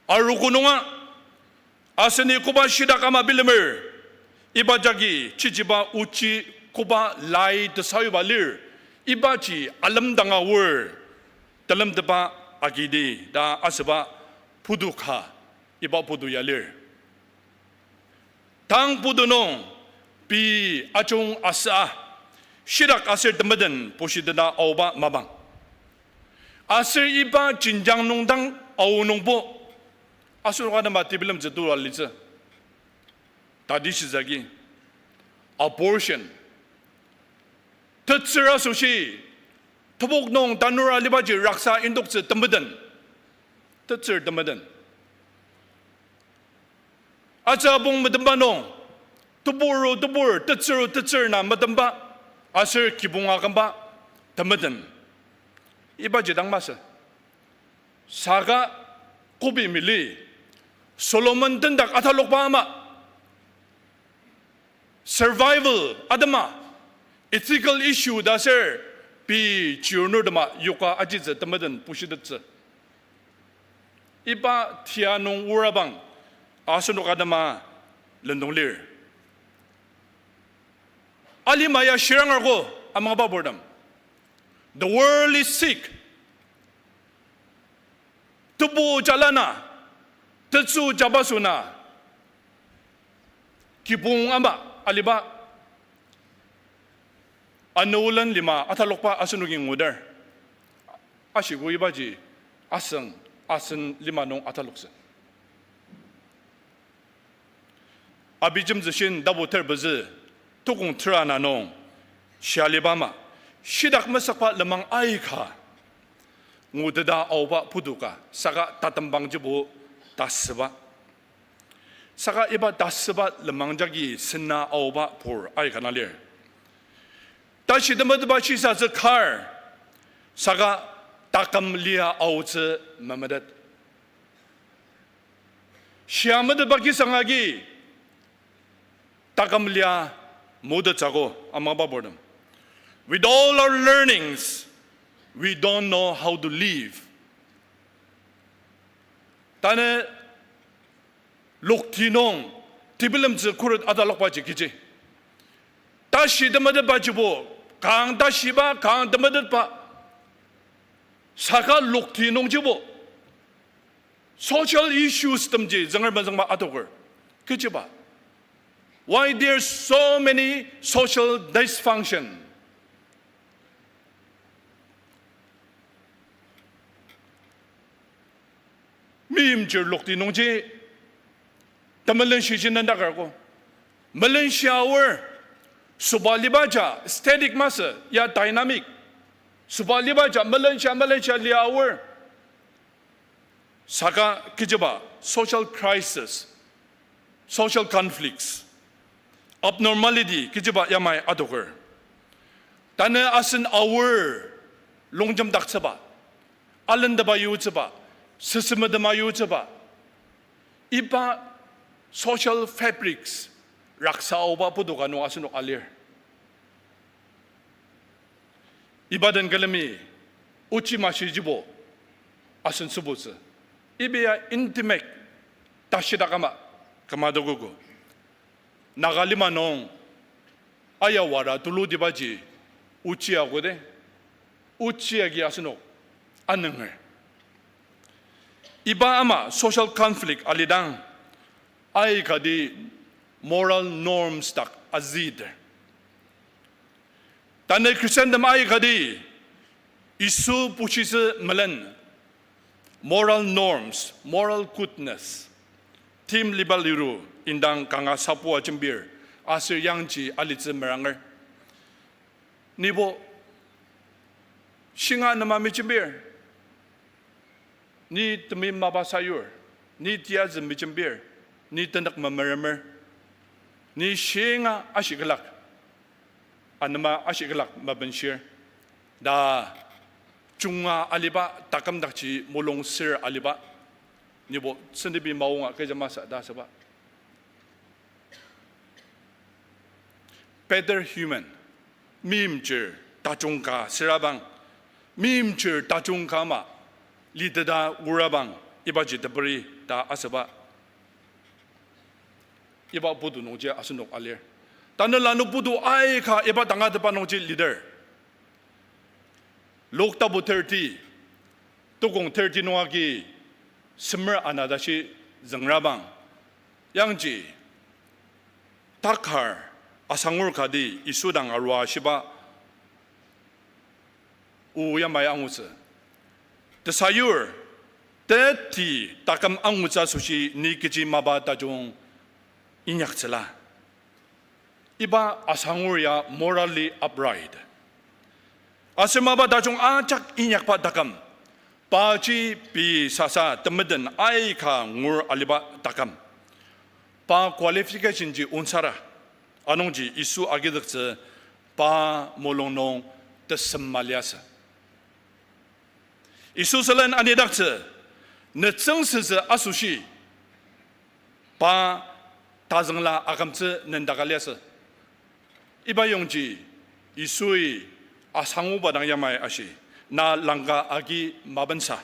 Arogo nunga, aseni koba shidak ama bilemer, iba jagi chichiba ochi koba lai tesayuba lir, ibaji alemdanga aor telemtetba agidi ta asüba putu ka, iba putu ya lir. Tang putu nung pei ajung asüa, shidak aser temeten bushiteta aoba mapang. Aser iba jenjang nung dang aonungbo, asenok atema tebilemtsü tulu alitsü. Tati shizagi, abortion, tetsür asoshi, tebok nung tanur alibaji raksa indoktsü temeten, tetsür temeten. Atsü abong metemba nung, tebur, tebur, tetsür, tetsür na metemba, aser kibong akümba temeten. Ibaji dang masü. Saka kobi mali, Solomon tendak atalokba ama, survival atema, ethical issue ta ser, pei chirnurtema yoka ajitsü temeten pushitettsü. Iba tia nung orabang asenok atema lendong lir. Alima ya shirangarko amangba purtem. The world is sick. Tebu jalana, tetsü jabaso na, kibong ama aliba, anolen lima atalokba asenoki nguder. Ashiko ibaji asüng asen lima nung ataloktsü. Abijemtsü shin tapu ter pezü, tukong ter ana nung, shia aliba ama, shitak mesükba lenmang aika, nguteta aoba putu ka, saka tatembangjibo tasüba. Saka iba tasüba lenmang jagi sena aoba pur aika na lir. Tashi temetetba shisatsü kar, saka taküm lia aotsü memetet. Shia metetba kisang agi taküm lia motettsüogo amangba purtem. With all our learnings, we don't know how to live. Tanü lokti nung tebilemtsü khuret atalokbaji kechi. Tashi temetetbajibo, kanga tashiba, kanga temetetba, saka lokti nungjibo social issues temji zünger mezüngba adoker. Kechiba? Why there's so many social dysfunction? Meimchir lokti nungji temelenshiji nendakar ko. Melenshi aor, süba liba ja static masü, ya dynamic. Süba liba ja melenshia, melenshia lia aor. Saka kechiba social crisis, social conflicts, abnormality kechiba yamai adoker. Tanü asen aor longjemdaktsüba, alenteba yutsüba, süsümetema yutsüba, iba social fabrics raksa aoba putu ka nung asenok alir. Iba den külemi ochi mashijibo asen sübutsü. Iba ya intimate tashidak ama küma adokogo. Naga lima nung ayawara tulutibaji ochi ago de, ochi agi asenok anünger. Iba ama social conflict alidang aikati moral norms dak azüter. Tanü Christiantem aikati Yisu pushitsü melen, moral norms, moral goodness, Tim Liba liru indang kanga sapua jembir, aser yangji alitsü meranger. Nibo shinga nema mejembir, ni temeim mapa sayur, ni tiyazü mejembir, ni tenük memeremer, ni shinga ashikülak, anema ashikülak mabenshir, ta junga aliba, takümdakji mulung sür aliba, nibo sentibi maonga kecha masü ta asüba. Better human, meimchir tajung ka sürabang, meimchir tajung ka ama liteta orabang, ibaji teperi ta asüba. Iba putu nungji asenok alir. Tanü lanur putu aika iba tangatetba nungji leader. Luk tapu thirty, tukong thirty nung agi semer ana tashi züngrabang. Yangji takar asangur kati Yisu dang arua ashiba o yamai angutsü. Tesayur, teti taküm angutsü asoshi ni kechi mapa tajung inyaktsüla. Iba asangur ya morally upright. Aser mapa tajung ajak inyakba taküm, paji pei sasa temeten aika ngur aliba taküm, pa qualification ji onsara, anungji Yisu agizüktsü pa mulung nung tesem maliasü. Yisu sülen anidaktsü, nütsüng sütsü asoshi, pa tazüngla akümtsü nendaka liasü. Iba yongji Yisui asanguba dang yamai ashi, na langka agi mapensa,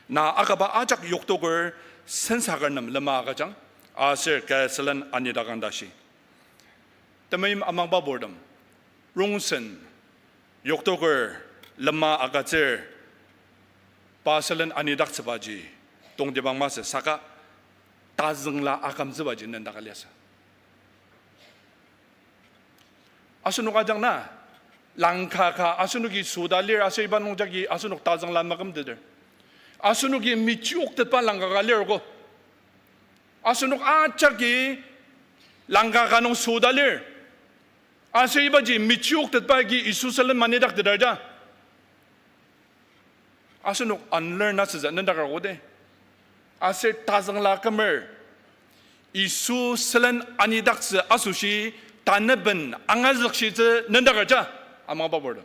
na akaba ajak yoktoker sensaker nem lema agüjang, aser kü sülen anidakang ta shi. Temeim amangba purtem, rongsen yoktoker lema agütsür Pa sülen anidaktsübaji tongtibang masü saka tazüngla akümtsübaji nendaka liasü. Asenok ajak na, langka ka asenoki süta lir aser iba nungjagi asenok tazüngla makümteter. Asenoki mechioktetba langka ka lir ko. Asenok ajaki langka ka nung süta lir. Aser ibaji mechioktetba agi Yisu sülen manidakteter ja. Asenok unlearn asütsü nendakar kote. Aser tazüngla kümer, Yisu sülen anidaktsü asoshi taneben angazükshitsü nendakar ja. Amangba purtem.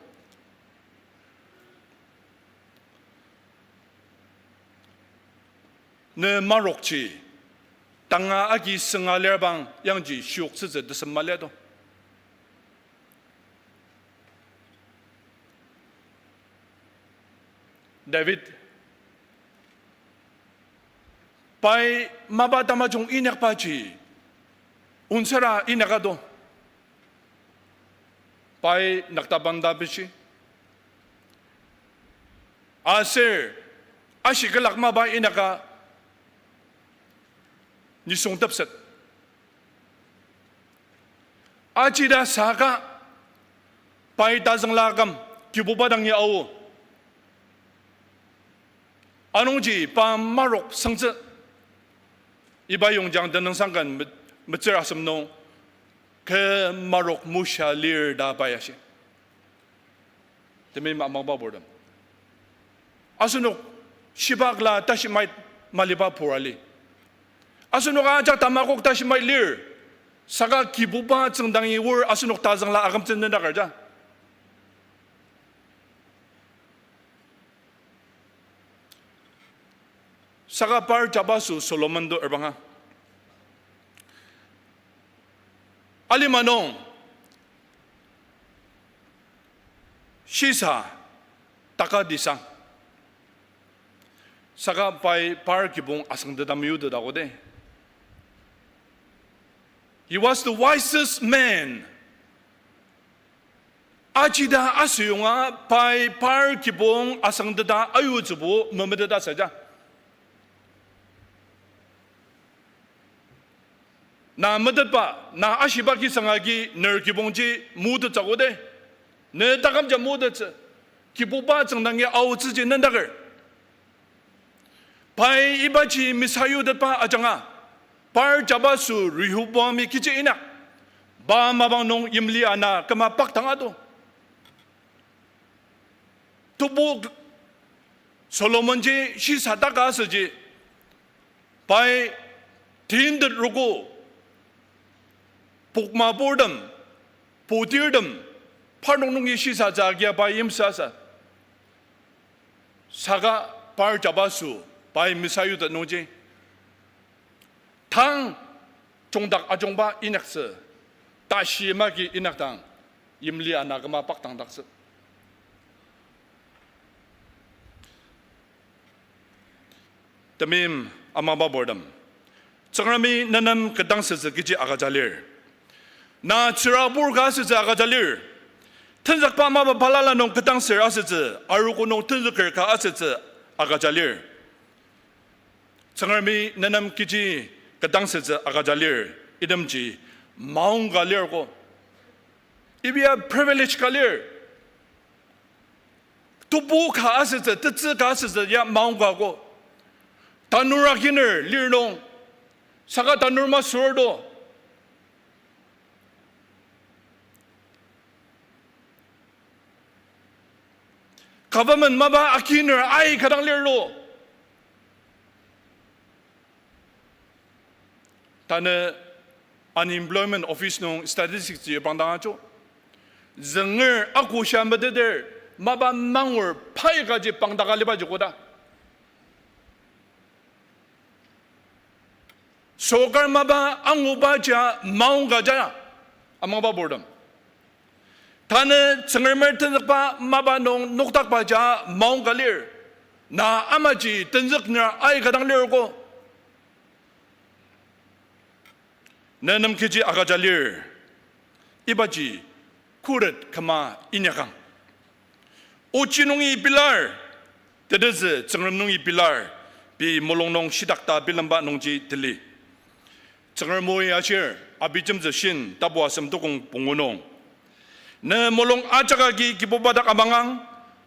Ne marokji, tanga agi sünga lir bang yangji shioktsütsü tesem mali to. David, pai mapa tamajung inyakbaji, onsara inyaka to. Pai naktaban ta bishi. Aser, ashi külak mapa inyaka nisung tepset. Ajida saka, pai tazüngla aküm, Kibuba dangi ao. Anungji pa marok sangtsü. Iba yongjang tenüngsang ken me-, metsür asem nung, kü marok musha lir ta pai ashi. Temeim amangba purtem. Asenok shibakla tashimait maliba pur ali. Asenok ajak tamakok tashimait lir. Saka Kibuba tsüngdangi oar asenok tazüngla akümtsü nendakar ja. Saka par jabaso Solomon to erbanga. Alima nung, shisa, taka disang. Saka pai par kibong asüngteta meyuteta kote. He was the wisest man. Ajida asüyonga pai par kibong asüngteta ayutsübo memeteta saja. Na metetba, na ashiba kisang agi ner kibongji mutettsü kote. Ne takümja mutettsü. Kibuba tsüngdangi aotsüji nendaker. Pai ibaji mesayutetba ajanga, par jabaso Rehoboami kechi inak, pa mapang nung yimli ana küma paktang ato. Tebu Solomonji shisa taka asüji, pai tintet rogo, pokma purtem, putirtem, parnok nungi shisatsü agia pai yimsü asa. Saka par jabaso pai mesayutet nungji, tang jungdak ajungba inyaktsü, tashi maki inyakdang, yimli ana küma paktangdaktsü. Temeim amangba purtem. Tsüngremi nenem ketdangsütsü kechi agüja lir. Na tsürabur ka asütsü agüja lir. Tenzükba mapa balala nung ketdangsür asütsü, arogo nung tenzüker ka asütsü agüja lir. Tsüngremi nenem kechi ketdangsütsü agüja lir, itemji maong ka lir ko. Iba ya privilege ka lir. Tebu ka asütsü, tetsü ka asütsü ya maong ka ko. Tanur akiner lir nung, saka tanur masür to. Government mapa akiner aika dang lir to. Tanü Unemployment Office nung statistics ji pangdang ajo. Zünger akosha meteter mapa mangur pai kaji pangdaka liba ji koda. Sorkar mapa anguba ja maong ka ja, amangba purtem. Tanü Tsüngremer tenzükba mapa nung nokdakba ja maong ka lir. Na amaji tenzükner aika dang lir ko. Nenem kechi agüja lir. Ibaji khuret küma inyakang. Ochi nungi pilar. Tetezü Tsüngrem nungi pilar, pei mulung nung shitakta bilemba nungji tili. Tsüngrem oi ashir, Abijemtsü shin, tapu asem tukong pungu nung. Ne mulung ajak agi Kibuba dak amangang,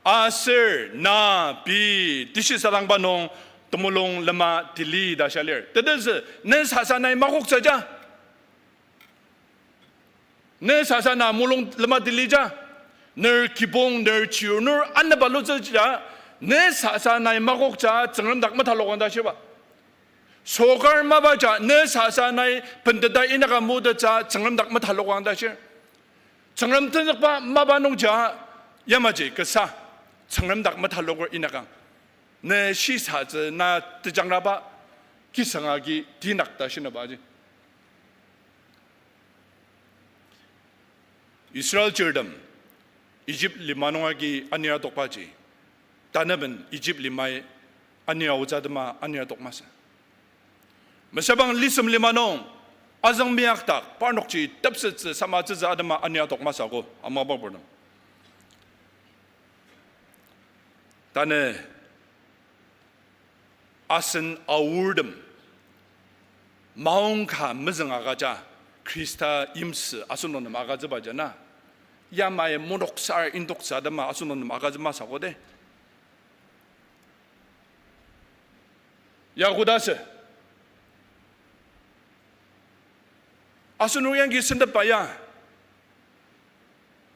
aser na pei teshisadangba nung temulung lema tili ta shia lir. Tetezü, ne sasa nai makoktsüja. Ne sasa na mulung lema tilija, ner kibong, ner chiyur, ner anaba lutsüja, ne sasa nai makokja Tsüngrem dak metalokang ta shirba. Sokar mapaja, ne sasa nai penteta inaka mutettsü Tsüngrem dak metalokang ta shir. Tsüngrem tenzükba mapa nungja, yamaji kasa, Tsüngrem dak metaloker inakang. Ne shisatsü na tejangraba kisang agi tinak ta shinaba aji. Israel chirtem Egypt lima nung agi anir adokbaji, tanaben Egypt limai anir aotsü atema anir adok masü. Mesübang lisem lima nung azüng meyakdak parnokji tepsettsü samatsütsü atema anir adok masü ko, amaba purtem. Tanü asen aortem maongka mezüng agüja Khrista yimsü asenok nem agütsüba jana, yamai monoksar indoktsü atema asenok nem agütsü masü ko de. Ya kodasü asenok yangji sentepba ya,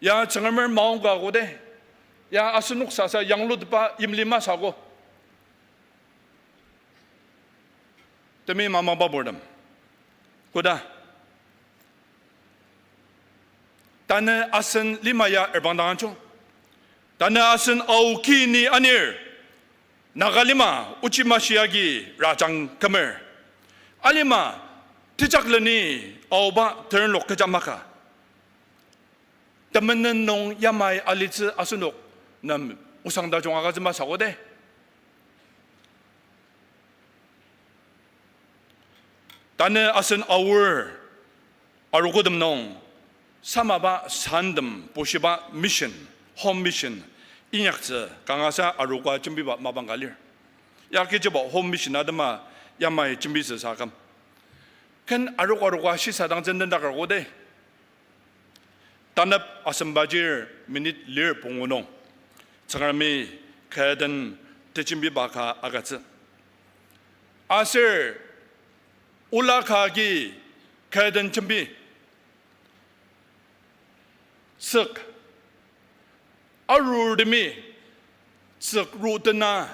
ya Tsüngremer maongka ko de, ya asenok sasa yanglutepba yimli masü ko. Temi mama baburtem. Koda tanü asen lima ya erbang dang anjung. Tanü asen ao ki ni anir, Naga lima ochi mashi agi rajang kümer. Alima tejakleni aoba terenlok kecha maka. Temenen nung yamai alitsü asenok nem osang tajung agütsü masü ko de. Tanü asen aor arogotem nung samaba santem bushiba mission, home mission inyaktsü kangasa arogo jembiba mapang ka lir. Ya kechiba home mission atema yamai jembitsü saküm, ken arog arogo shisadangtsü nendaker ko de. Tanep asembajir minute lir pungu nung, Tsüngremi kü den tejembiba ka agütsü. Aser ola ka agi kü den jembi, tsük arurtemi tsük rutena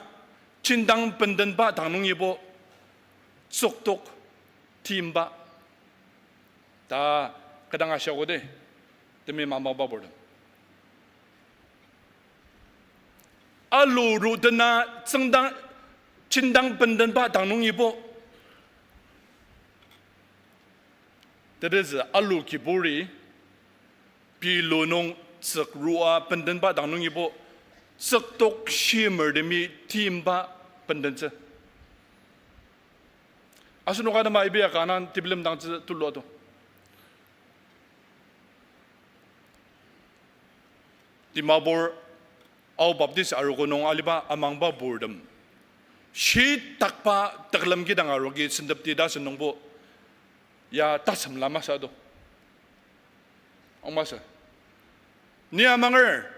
chindang bendenba dang nungibo tsüktok timba ta kü dang ashia ko de, temi mama baburtem. Alu rutena tsüngdang, chindang bendenba dang nungibo, tetezü alu kiburi, pei lu nung tsük rua bendenba dang nungibo, tsüktok shimertemi timba bendentsü. Asenok atema iba ya kanga tebilemdangtsü tulu ado. Dimapur Ao Baptist arogo nung aliba amangba purtem shitakba tekülem kidang arogi sentepti ta sentongbo ya tasem lama sa do. Angmasü. Ni amanger,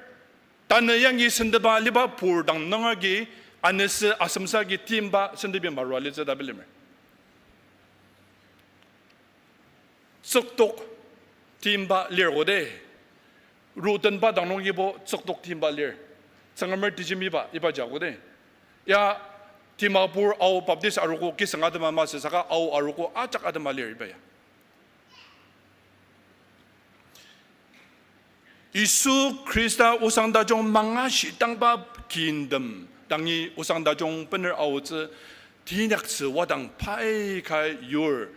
tanü yangi senteba aliba pur dang nung agi, anesü asemsa agi timba sentepi marua litsü ta bilemer. Tsüktok timba lir ko de, rutenba dang nungibo tsüktok timba lir. Tsüngremer tejembiba iba ja ko de. Ya Dimapur Ao Baptist arogo kisang atema masü saka Ao arogo ajak atema lir iba ya. Yisu Khrista osang tajung mangashidangba kingdom dangi osang tajung bener aotsü, tinyaktsü wadang pai kai yur,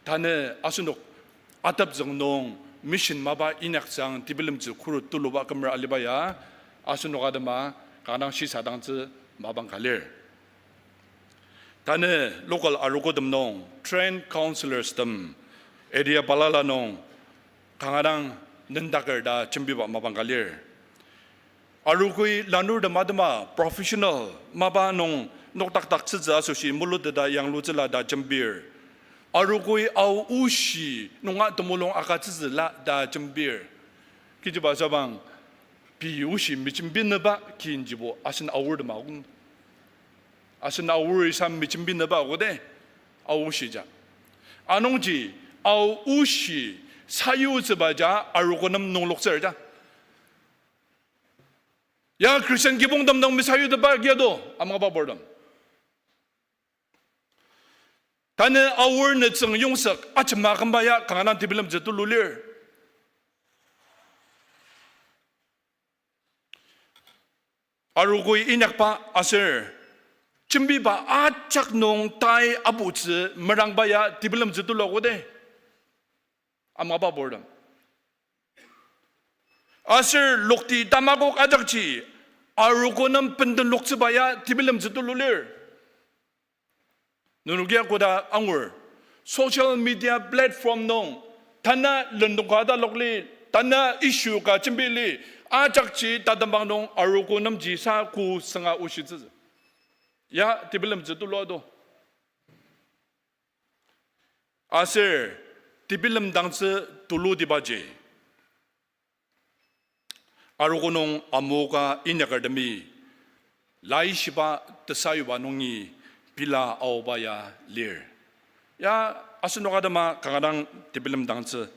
tanü asenok atepzüng nung mission mapa inyaktsüang tebilemtsü khuret tuluba kümer aliba ya, asenok atema kanga shisadangtsü mapang ka lir. Tanü local arogotem nung, trained counsellors tem, area balala nung, kanga dang nendaker ta jembiba mapang ka lir. Arogoi lanurtem atema professional mapa nung nokdakdaktsütsü asoshi muluteta yanglutsüla ta jembir. Arogoi Ao oshi nunga temulung agütsütsüla ta jembir. Kechiba sabang, pei oshi mejembinüba kinjibo asen Aortem akong. Asen Aor isa mejembinüba akode, Ao oshi ja. Anungji, Ao oshi sayutsüba ja arogo nem nungloktsür ja. Ya Christian kibongtem nung mesayutetba kia do, amangba purtem. Tanü Aor nütsüng yongzük ajema kümba ya kanga dang tebilemtsü tulu lir. Arogoi inyakba aser jembiba ajak nung tai aputsü merangba ya tebilemtsü tulu akode. Amangba purtem. Aser lokti tamakok ajakji arogo nem bendenloktsüba ya tebilemtsü tulu lir. Nenokia koda angur, social media platform nung tanü lendong ka atalok li, tanü issue ka jembi li, ajakji tatembang nung arogo nemji sa kü sünga oshitsü. Ya tebilemtsü tulu ado. Aser tebilemdangtsü tulutibaji arogo nung amoka inyakertemi laishiba tesayuba nungi pela aoba ya lir. Ya asenok atema kanga dang tebilemdangtsü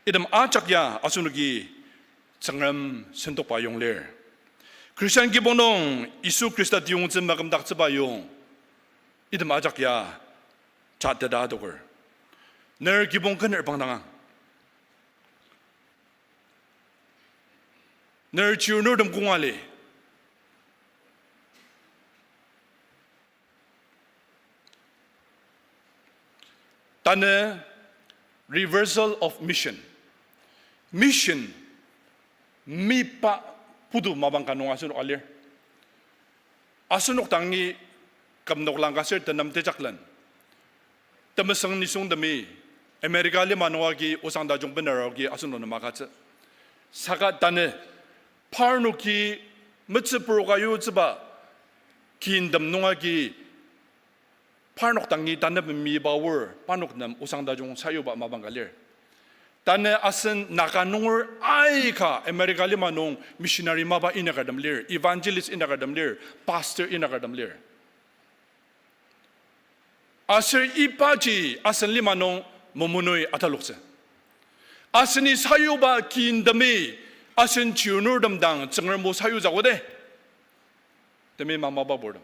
item ajak ya asenoki Tsüngrem sentokba yong lir. Christian kibong nung Yisu Khrista tiyongtsü makümdaktsüba yong item ajak ya jateta adoker. Ner kibong ken reprangdanga, ner chirnurtem konga li. Tanü reversal of mission. Mission mipa putu mapang ka nung asenok alir. Asenok dangi kümnok langka ser tenem tejaklen temesüng nisungtemi America lima nung agi osang tajung bener agi asenok nem agütsü. Saka tanü parnoki metsü poroka yutsüba kintem nung agi parnok dangi tanü memiba aor parnok nem osang tajung sayuba mapang ka lir. Tanü asen Naga nunger aika America lima nung missionary mapa inyakertem lir, evangelist inyakertem lir, pastor inyakertem lir. Aser ibaji asen lima nung momonui ataloktsü. Aseni sayuba kintemi asen chirnurtem dang Tsüngrem o sayutsü akode. Temeim amaba purtem,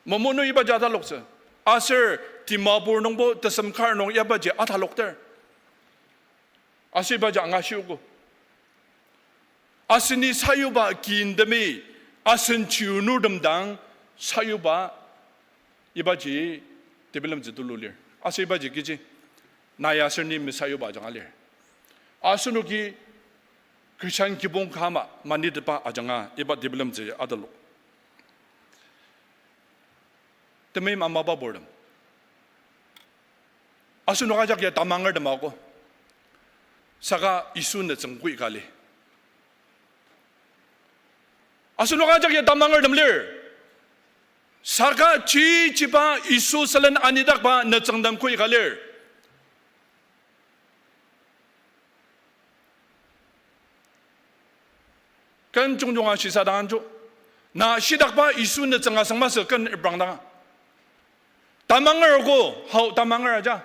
momonui ibaji ataloktsü. Aser Dimapur nungbo tesem kar nung ibaji atalokter. Aser ibaji angashiogo. Aseni sayuba kintemi asen chirnurtem dang sayuba ibaji tebilemtsü tulu lir. Aser ibaji kechi, na ya aser ni mesayuba ajanga lir. Asenoki Christian kibong kama manitetba ajanga iba tebilemtsü atalo. Temeim amaba purtem, asenok ajak ya tamangertem ako, saka Yisu nütsüng kü ka li. Asenok ajak ya tamangertem lir, saka chichiba Yisu sülen anidakba nütsüngtem kü ka lir. Ken jungjunga shisadang anju, na shidakba Yisu nütsüng asüng masü ken reprangdanga. Tamanger ko, hao tamanger aja.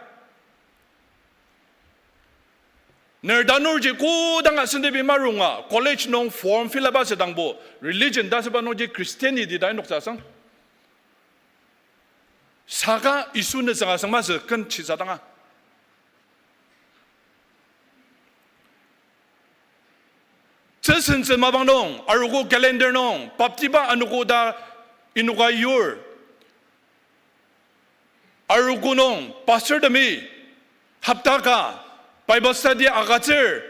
Ner tanurji kodanga sentepi marunga college nung form fill up asüdangbo religion ta asüba nungji Christianity ta inoktsü asüng. Saka Yisu nütsüng asüng masü ken shisadanga. Tsüsentsü mapang nung, arogo calendar nung, baptiba anogo ta inoka yur. Arogo nung, pastortemi, hapta ka, Bible study agütsür,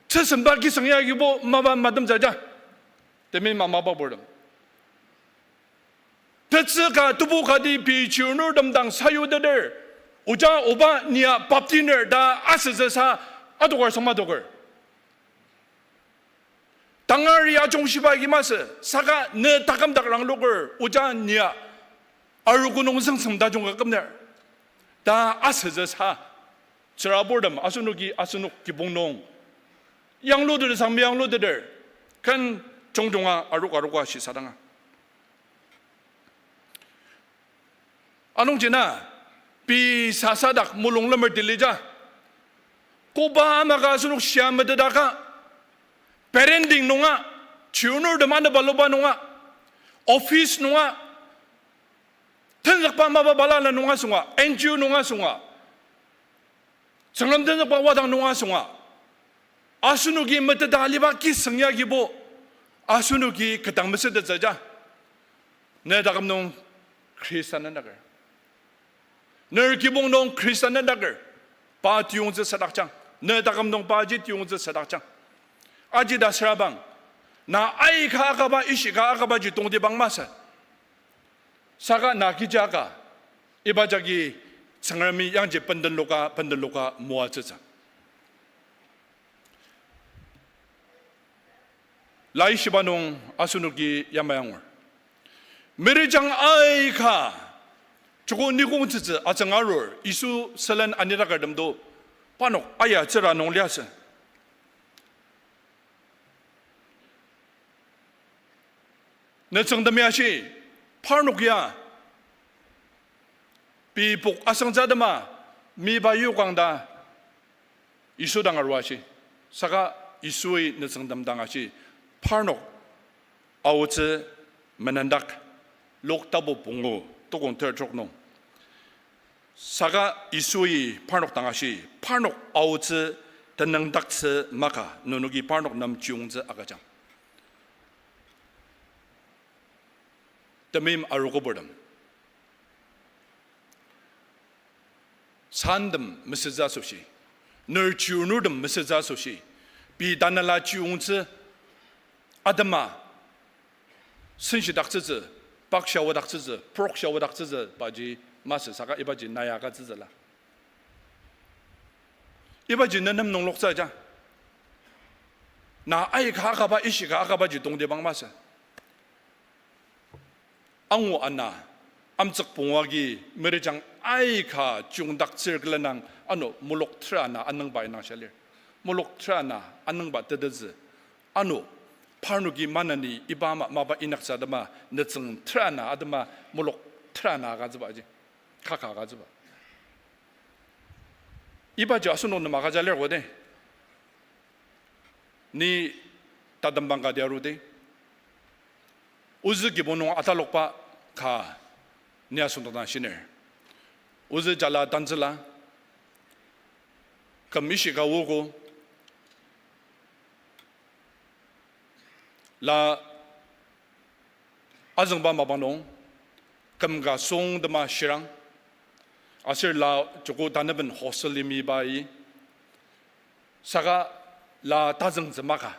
tsüsenba kisüng ya agibo mapa matemtsü aja. Temeim amaba purtem, tetsü ka tebu kati pei chirnurtem dang sayuteter, oja oba nia baptiner ta asütsü sa adoker süng madoker. Tangari ajungshiba agi masü, saka ne taküm dak rangloker, oja nia arogo nung züngsem tajung ka kümner. Ta asütsü sa, tsüraburtem, asenoki asenok kibong nung yangluteter, sangmi yangluteter, ken jungjunga arok aroka shisadanga. Anungji na, pei sasa dak mulung lemer tilija. Koba amaka asenok shia metetaka, parenting nunga, chirnurtem aneba luba nunga, office nunga, tenzükba mapa balala nunga sünga, N G O nunga sünga, Tsüngrem tenzükba wadang nunga sünga, asenoki meteta aliba kisüng yagibo, asenoki ketdang mesütettsü ja. Ne taküm nung Khrista nendaker, ner kibong nung Khrista nendaker, pa tiyongtsü sadakjang. Ne taküm nung paji tiyongtsü sadakjang. Aji ta sürabang, na aika akaba, ishika akabaji tongtibang masü. Saka na kechi aka, iba jagi Tsüngremi yangji bendenloka, bendenloka moatsütsü. Laishiba nung asenoki yamai angur. Mirijang aika, joko nikongtsütsü atsüng arur, Yisu sülen anidakertem do, parnok aya tsüra nung liasü. Nütsüngtemi ashi, parnok ya, pei pok asüngtsü atema, miba yokang ta, Yisu dang arua shi. Saka Yisui nütsüngtem dang ashi, parnok aotsü menendak, Luk tapu pungu, tokong ter trok nung. Saka Yisui parnok dang ashi, parnok aotsü tenüngdaktsü maka, nenoki parnok nem chiyongtsü agüjang. Temeim arogoburtem, santem mesütsü asoshi, ner chirnurtem mesütsü asoshi, pei tanela chiyongtsü atema, senshidaktsütsü, pakshawudaktsütsü, prokshawudaktsütsü, paji masü saka ibaji nai agütsütsüla. Ibaji nenem nungloktsü ja. Na aika akaba, ishika akabaji tongtibang masü. Angu ana, amtsük pungu agi, mirijang aika chiyongdaktsür külenang ano mulok tera ana anüngba inangshia lir. Mulok tera ana anüngba tetezü. Ano, parnoki maneni iba ama mapa inyaktsü atema, nütsüng tera ana atema mulok tera ana agütsübaji, kaka agütsüba. Ibaji asenok nem agüja lir kote. Ni tatembang kati arudi, ozü kibong nung atalokba ka ni asüngdangdang shiner. Ozü jala tantsüla, küm ishika ogo, la azüngba mapang nung, küm ka süngtema shirang, aser la joko tanaben hostel limibai, saka la tazüngtsü maka,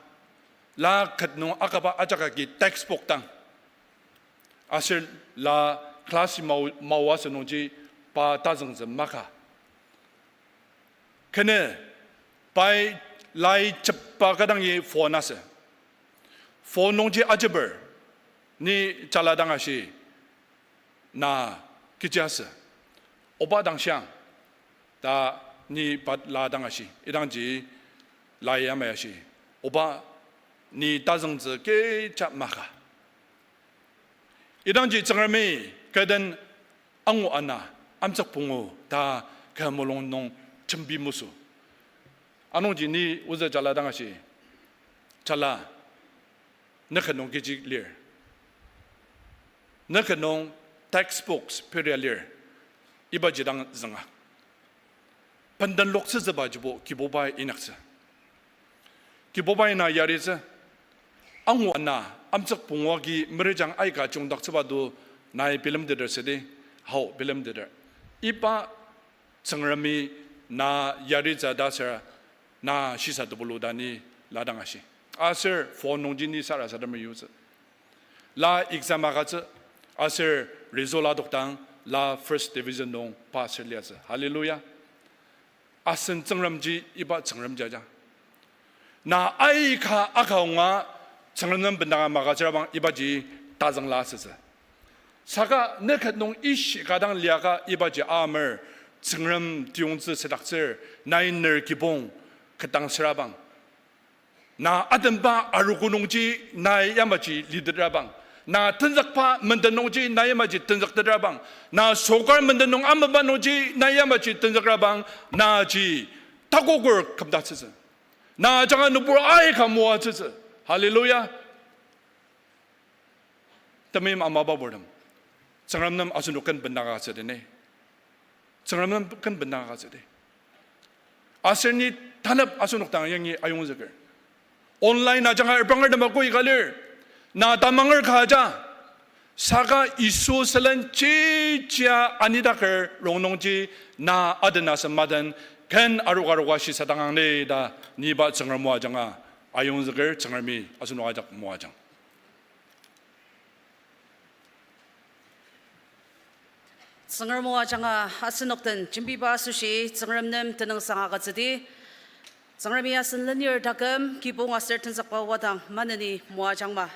la ket nung akaba ajak agi textbook dang, aser la class mao, mao asü nungji pa tazüngtsü maka. Kene pai lai chepa ka dangi phone asü. Phone nungji ajeper, ni jala dang ashi, na kechi asü? Oba dang shiang, ta ni pa la dang ashi. Idangji lai yamai ashi, oba, ni tazüngtsü kecha maka. Idangji Tsüngremi kü den angu ana, amtsük pungu ta kü mulung nung jembi mesü. Anungji ni ozü jala dang ashi, jala, ne ket nung kechi lir? Ne ket nung textbooks peria lir? Ibaji dang zünga. Bendenloktsütsübajibo Kibubai inyaktsü. Kibubai na yaritsü. Angu ana, amtsük pungu agi mirijang aika chiyongdaktsüba do nai bilemteter südi, hao bilemteter. Iba Tsüngremi na yaritsü ta aser na shisa tebulu ta ni la dang ashi. Aser phone nungji ni sarasademer yutsü. La exam agütsü, aser result adokdang la first division nung pass liasü. Hallelujah. Asen Tsüngremji iba Tsüngrem jaja. Na aika akaonga Tsüngrem nem bendanga magütsürabang ibaji tazüngla asütsü. Saka ne ket nung ishika dang liaka ibaji amer, Tsüngrem tiyongtsü südaktsür, nai ner kibong ketdang sürabang. Na atenba arogo nungji nai yamaji litetrabang. Na tenzükba menden nungji nai yamaji tenzüktetrabang. Na sokar menden nung amaba nungji nai yamaji tenzükrabang. Naji takoker kümdaktsütsü. Na ajanga nübur aika moatsütsü. Hallelujah. Temeim amaba purtem, Tsüngrem nem asenok ken bendanga agütsüdi ni. Tsüngrem nem ken bendanga agütsüdi. Aser ni tanep asenok dang yangi ayongzüker. Online ajanga erbanger tema koika lir. Na tamanger ka aja. Saka Yisu sülen chichia anidaker rongnungji na aden asem maden ken aroka aroka shisadangang ni ta niba Tsüngrem o ajanga ayongzüker. Tsüngremi asenok ajak moajang. Tsüngrem o ajanga asenok den jembiba asoshi Tsüngrem nem tenüngsang agütsüdi. Tsüngremi asen lenir taküm kibong aser tenzükba wadang maneni moajangma.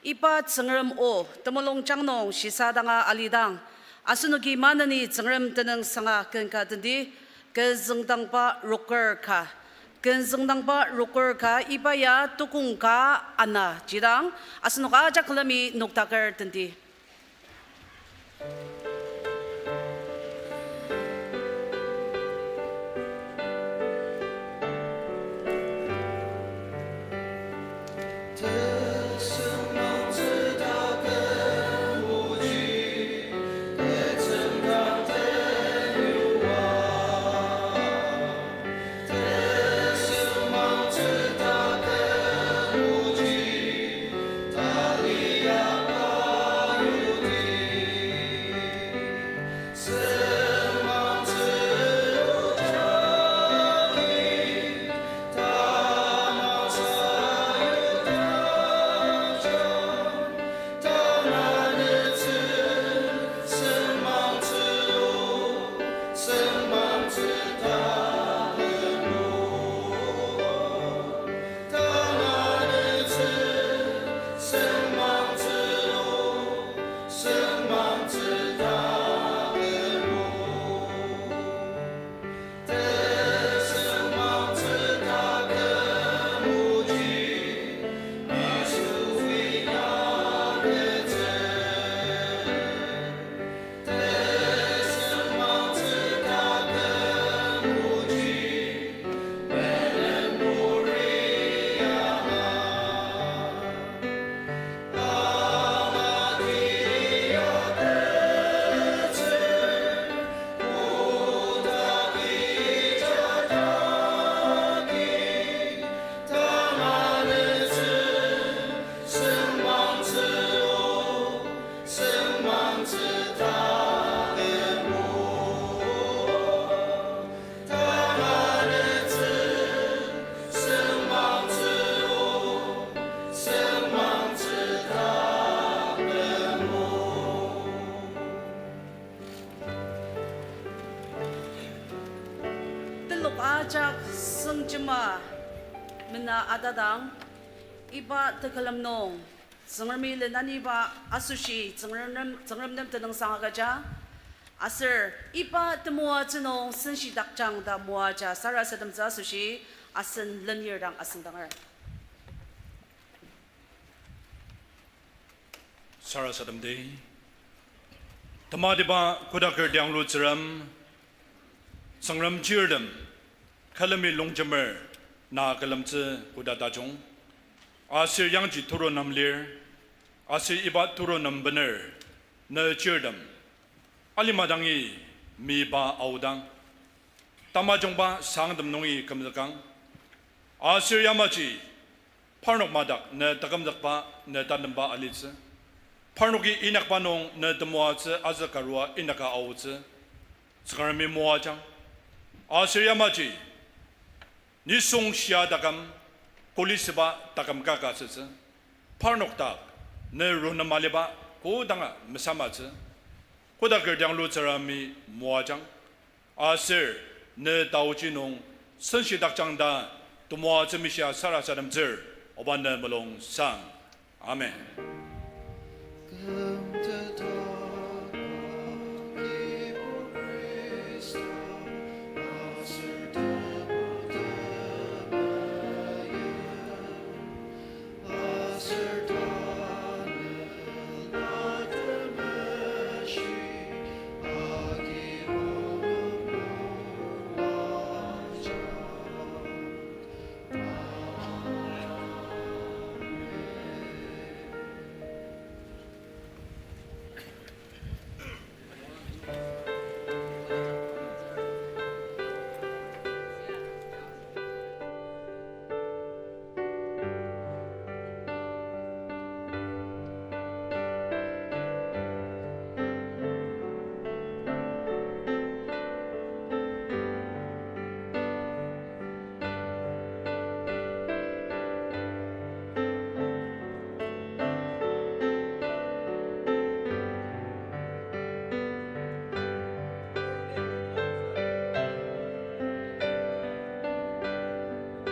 Iba Tsüngrem o temulungjang nung shisadanga alidang, asenoki maneni Tsüngrem tenüngsanga ken ka tendi, ken züngdangba roker ka. Ken züngdangba roker ka iba ya tukong ka ana jidang, asenok ajak külemi noktaker tendi. Telok ajak sengjema mena atadang, iba tekülem nung Tsüngremi lenaniba asoshi Tsüngrem nem, Tsüngrem nem tenüngsang agüja. Aser iba temoatsü nung senshidakjang ta moaja sarasademtsü asoshi asen lenir dang asüngdanger. Sarasademdi. Tematiba kodaker tianglu Tsüngrem, Tsüngrem chirtem, külemi longjemer, na külemtsü koda tajung. Aser yangji turu nem lir, aser iba turu nem bener, ne chirtem, alima dangi miba aodang, tamajungba sangtem nungi kümzükang. Aser yamaji parnok madak ne takümzükba, ne tatemba alitsü. Parnoki inyakba nung ne temoatsü azükarua inyaka aotsü. Tsüngremi moajang. Aser yamaji nisung shia taküm, kuli süba taküm kaka asütsü. Parnok dak ne ronema aliba kodanga mesamatsü. Kodaker tianglu Tsüngremi moajang. Aser ne taoji nung senshidakjang ta temoatsü mishia sarasademtsür, oba ne mulung sang. Amen. Kümta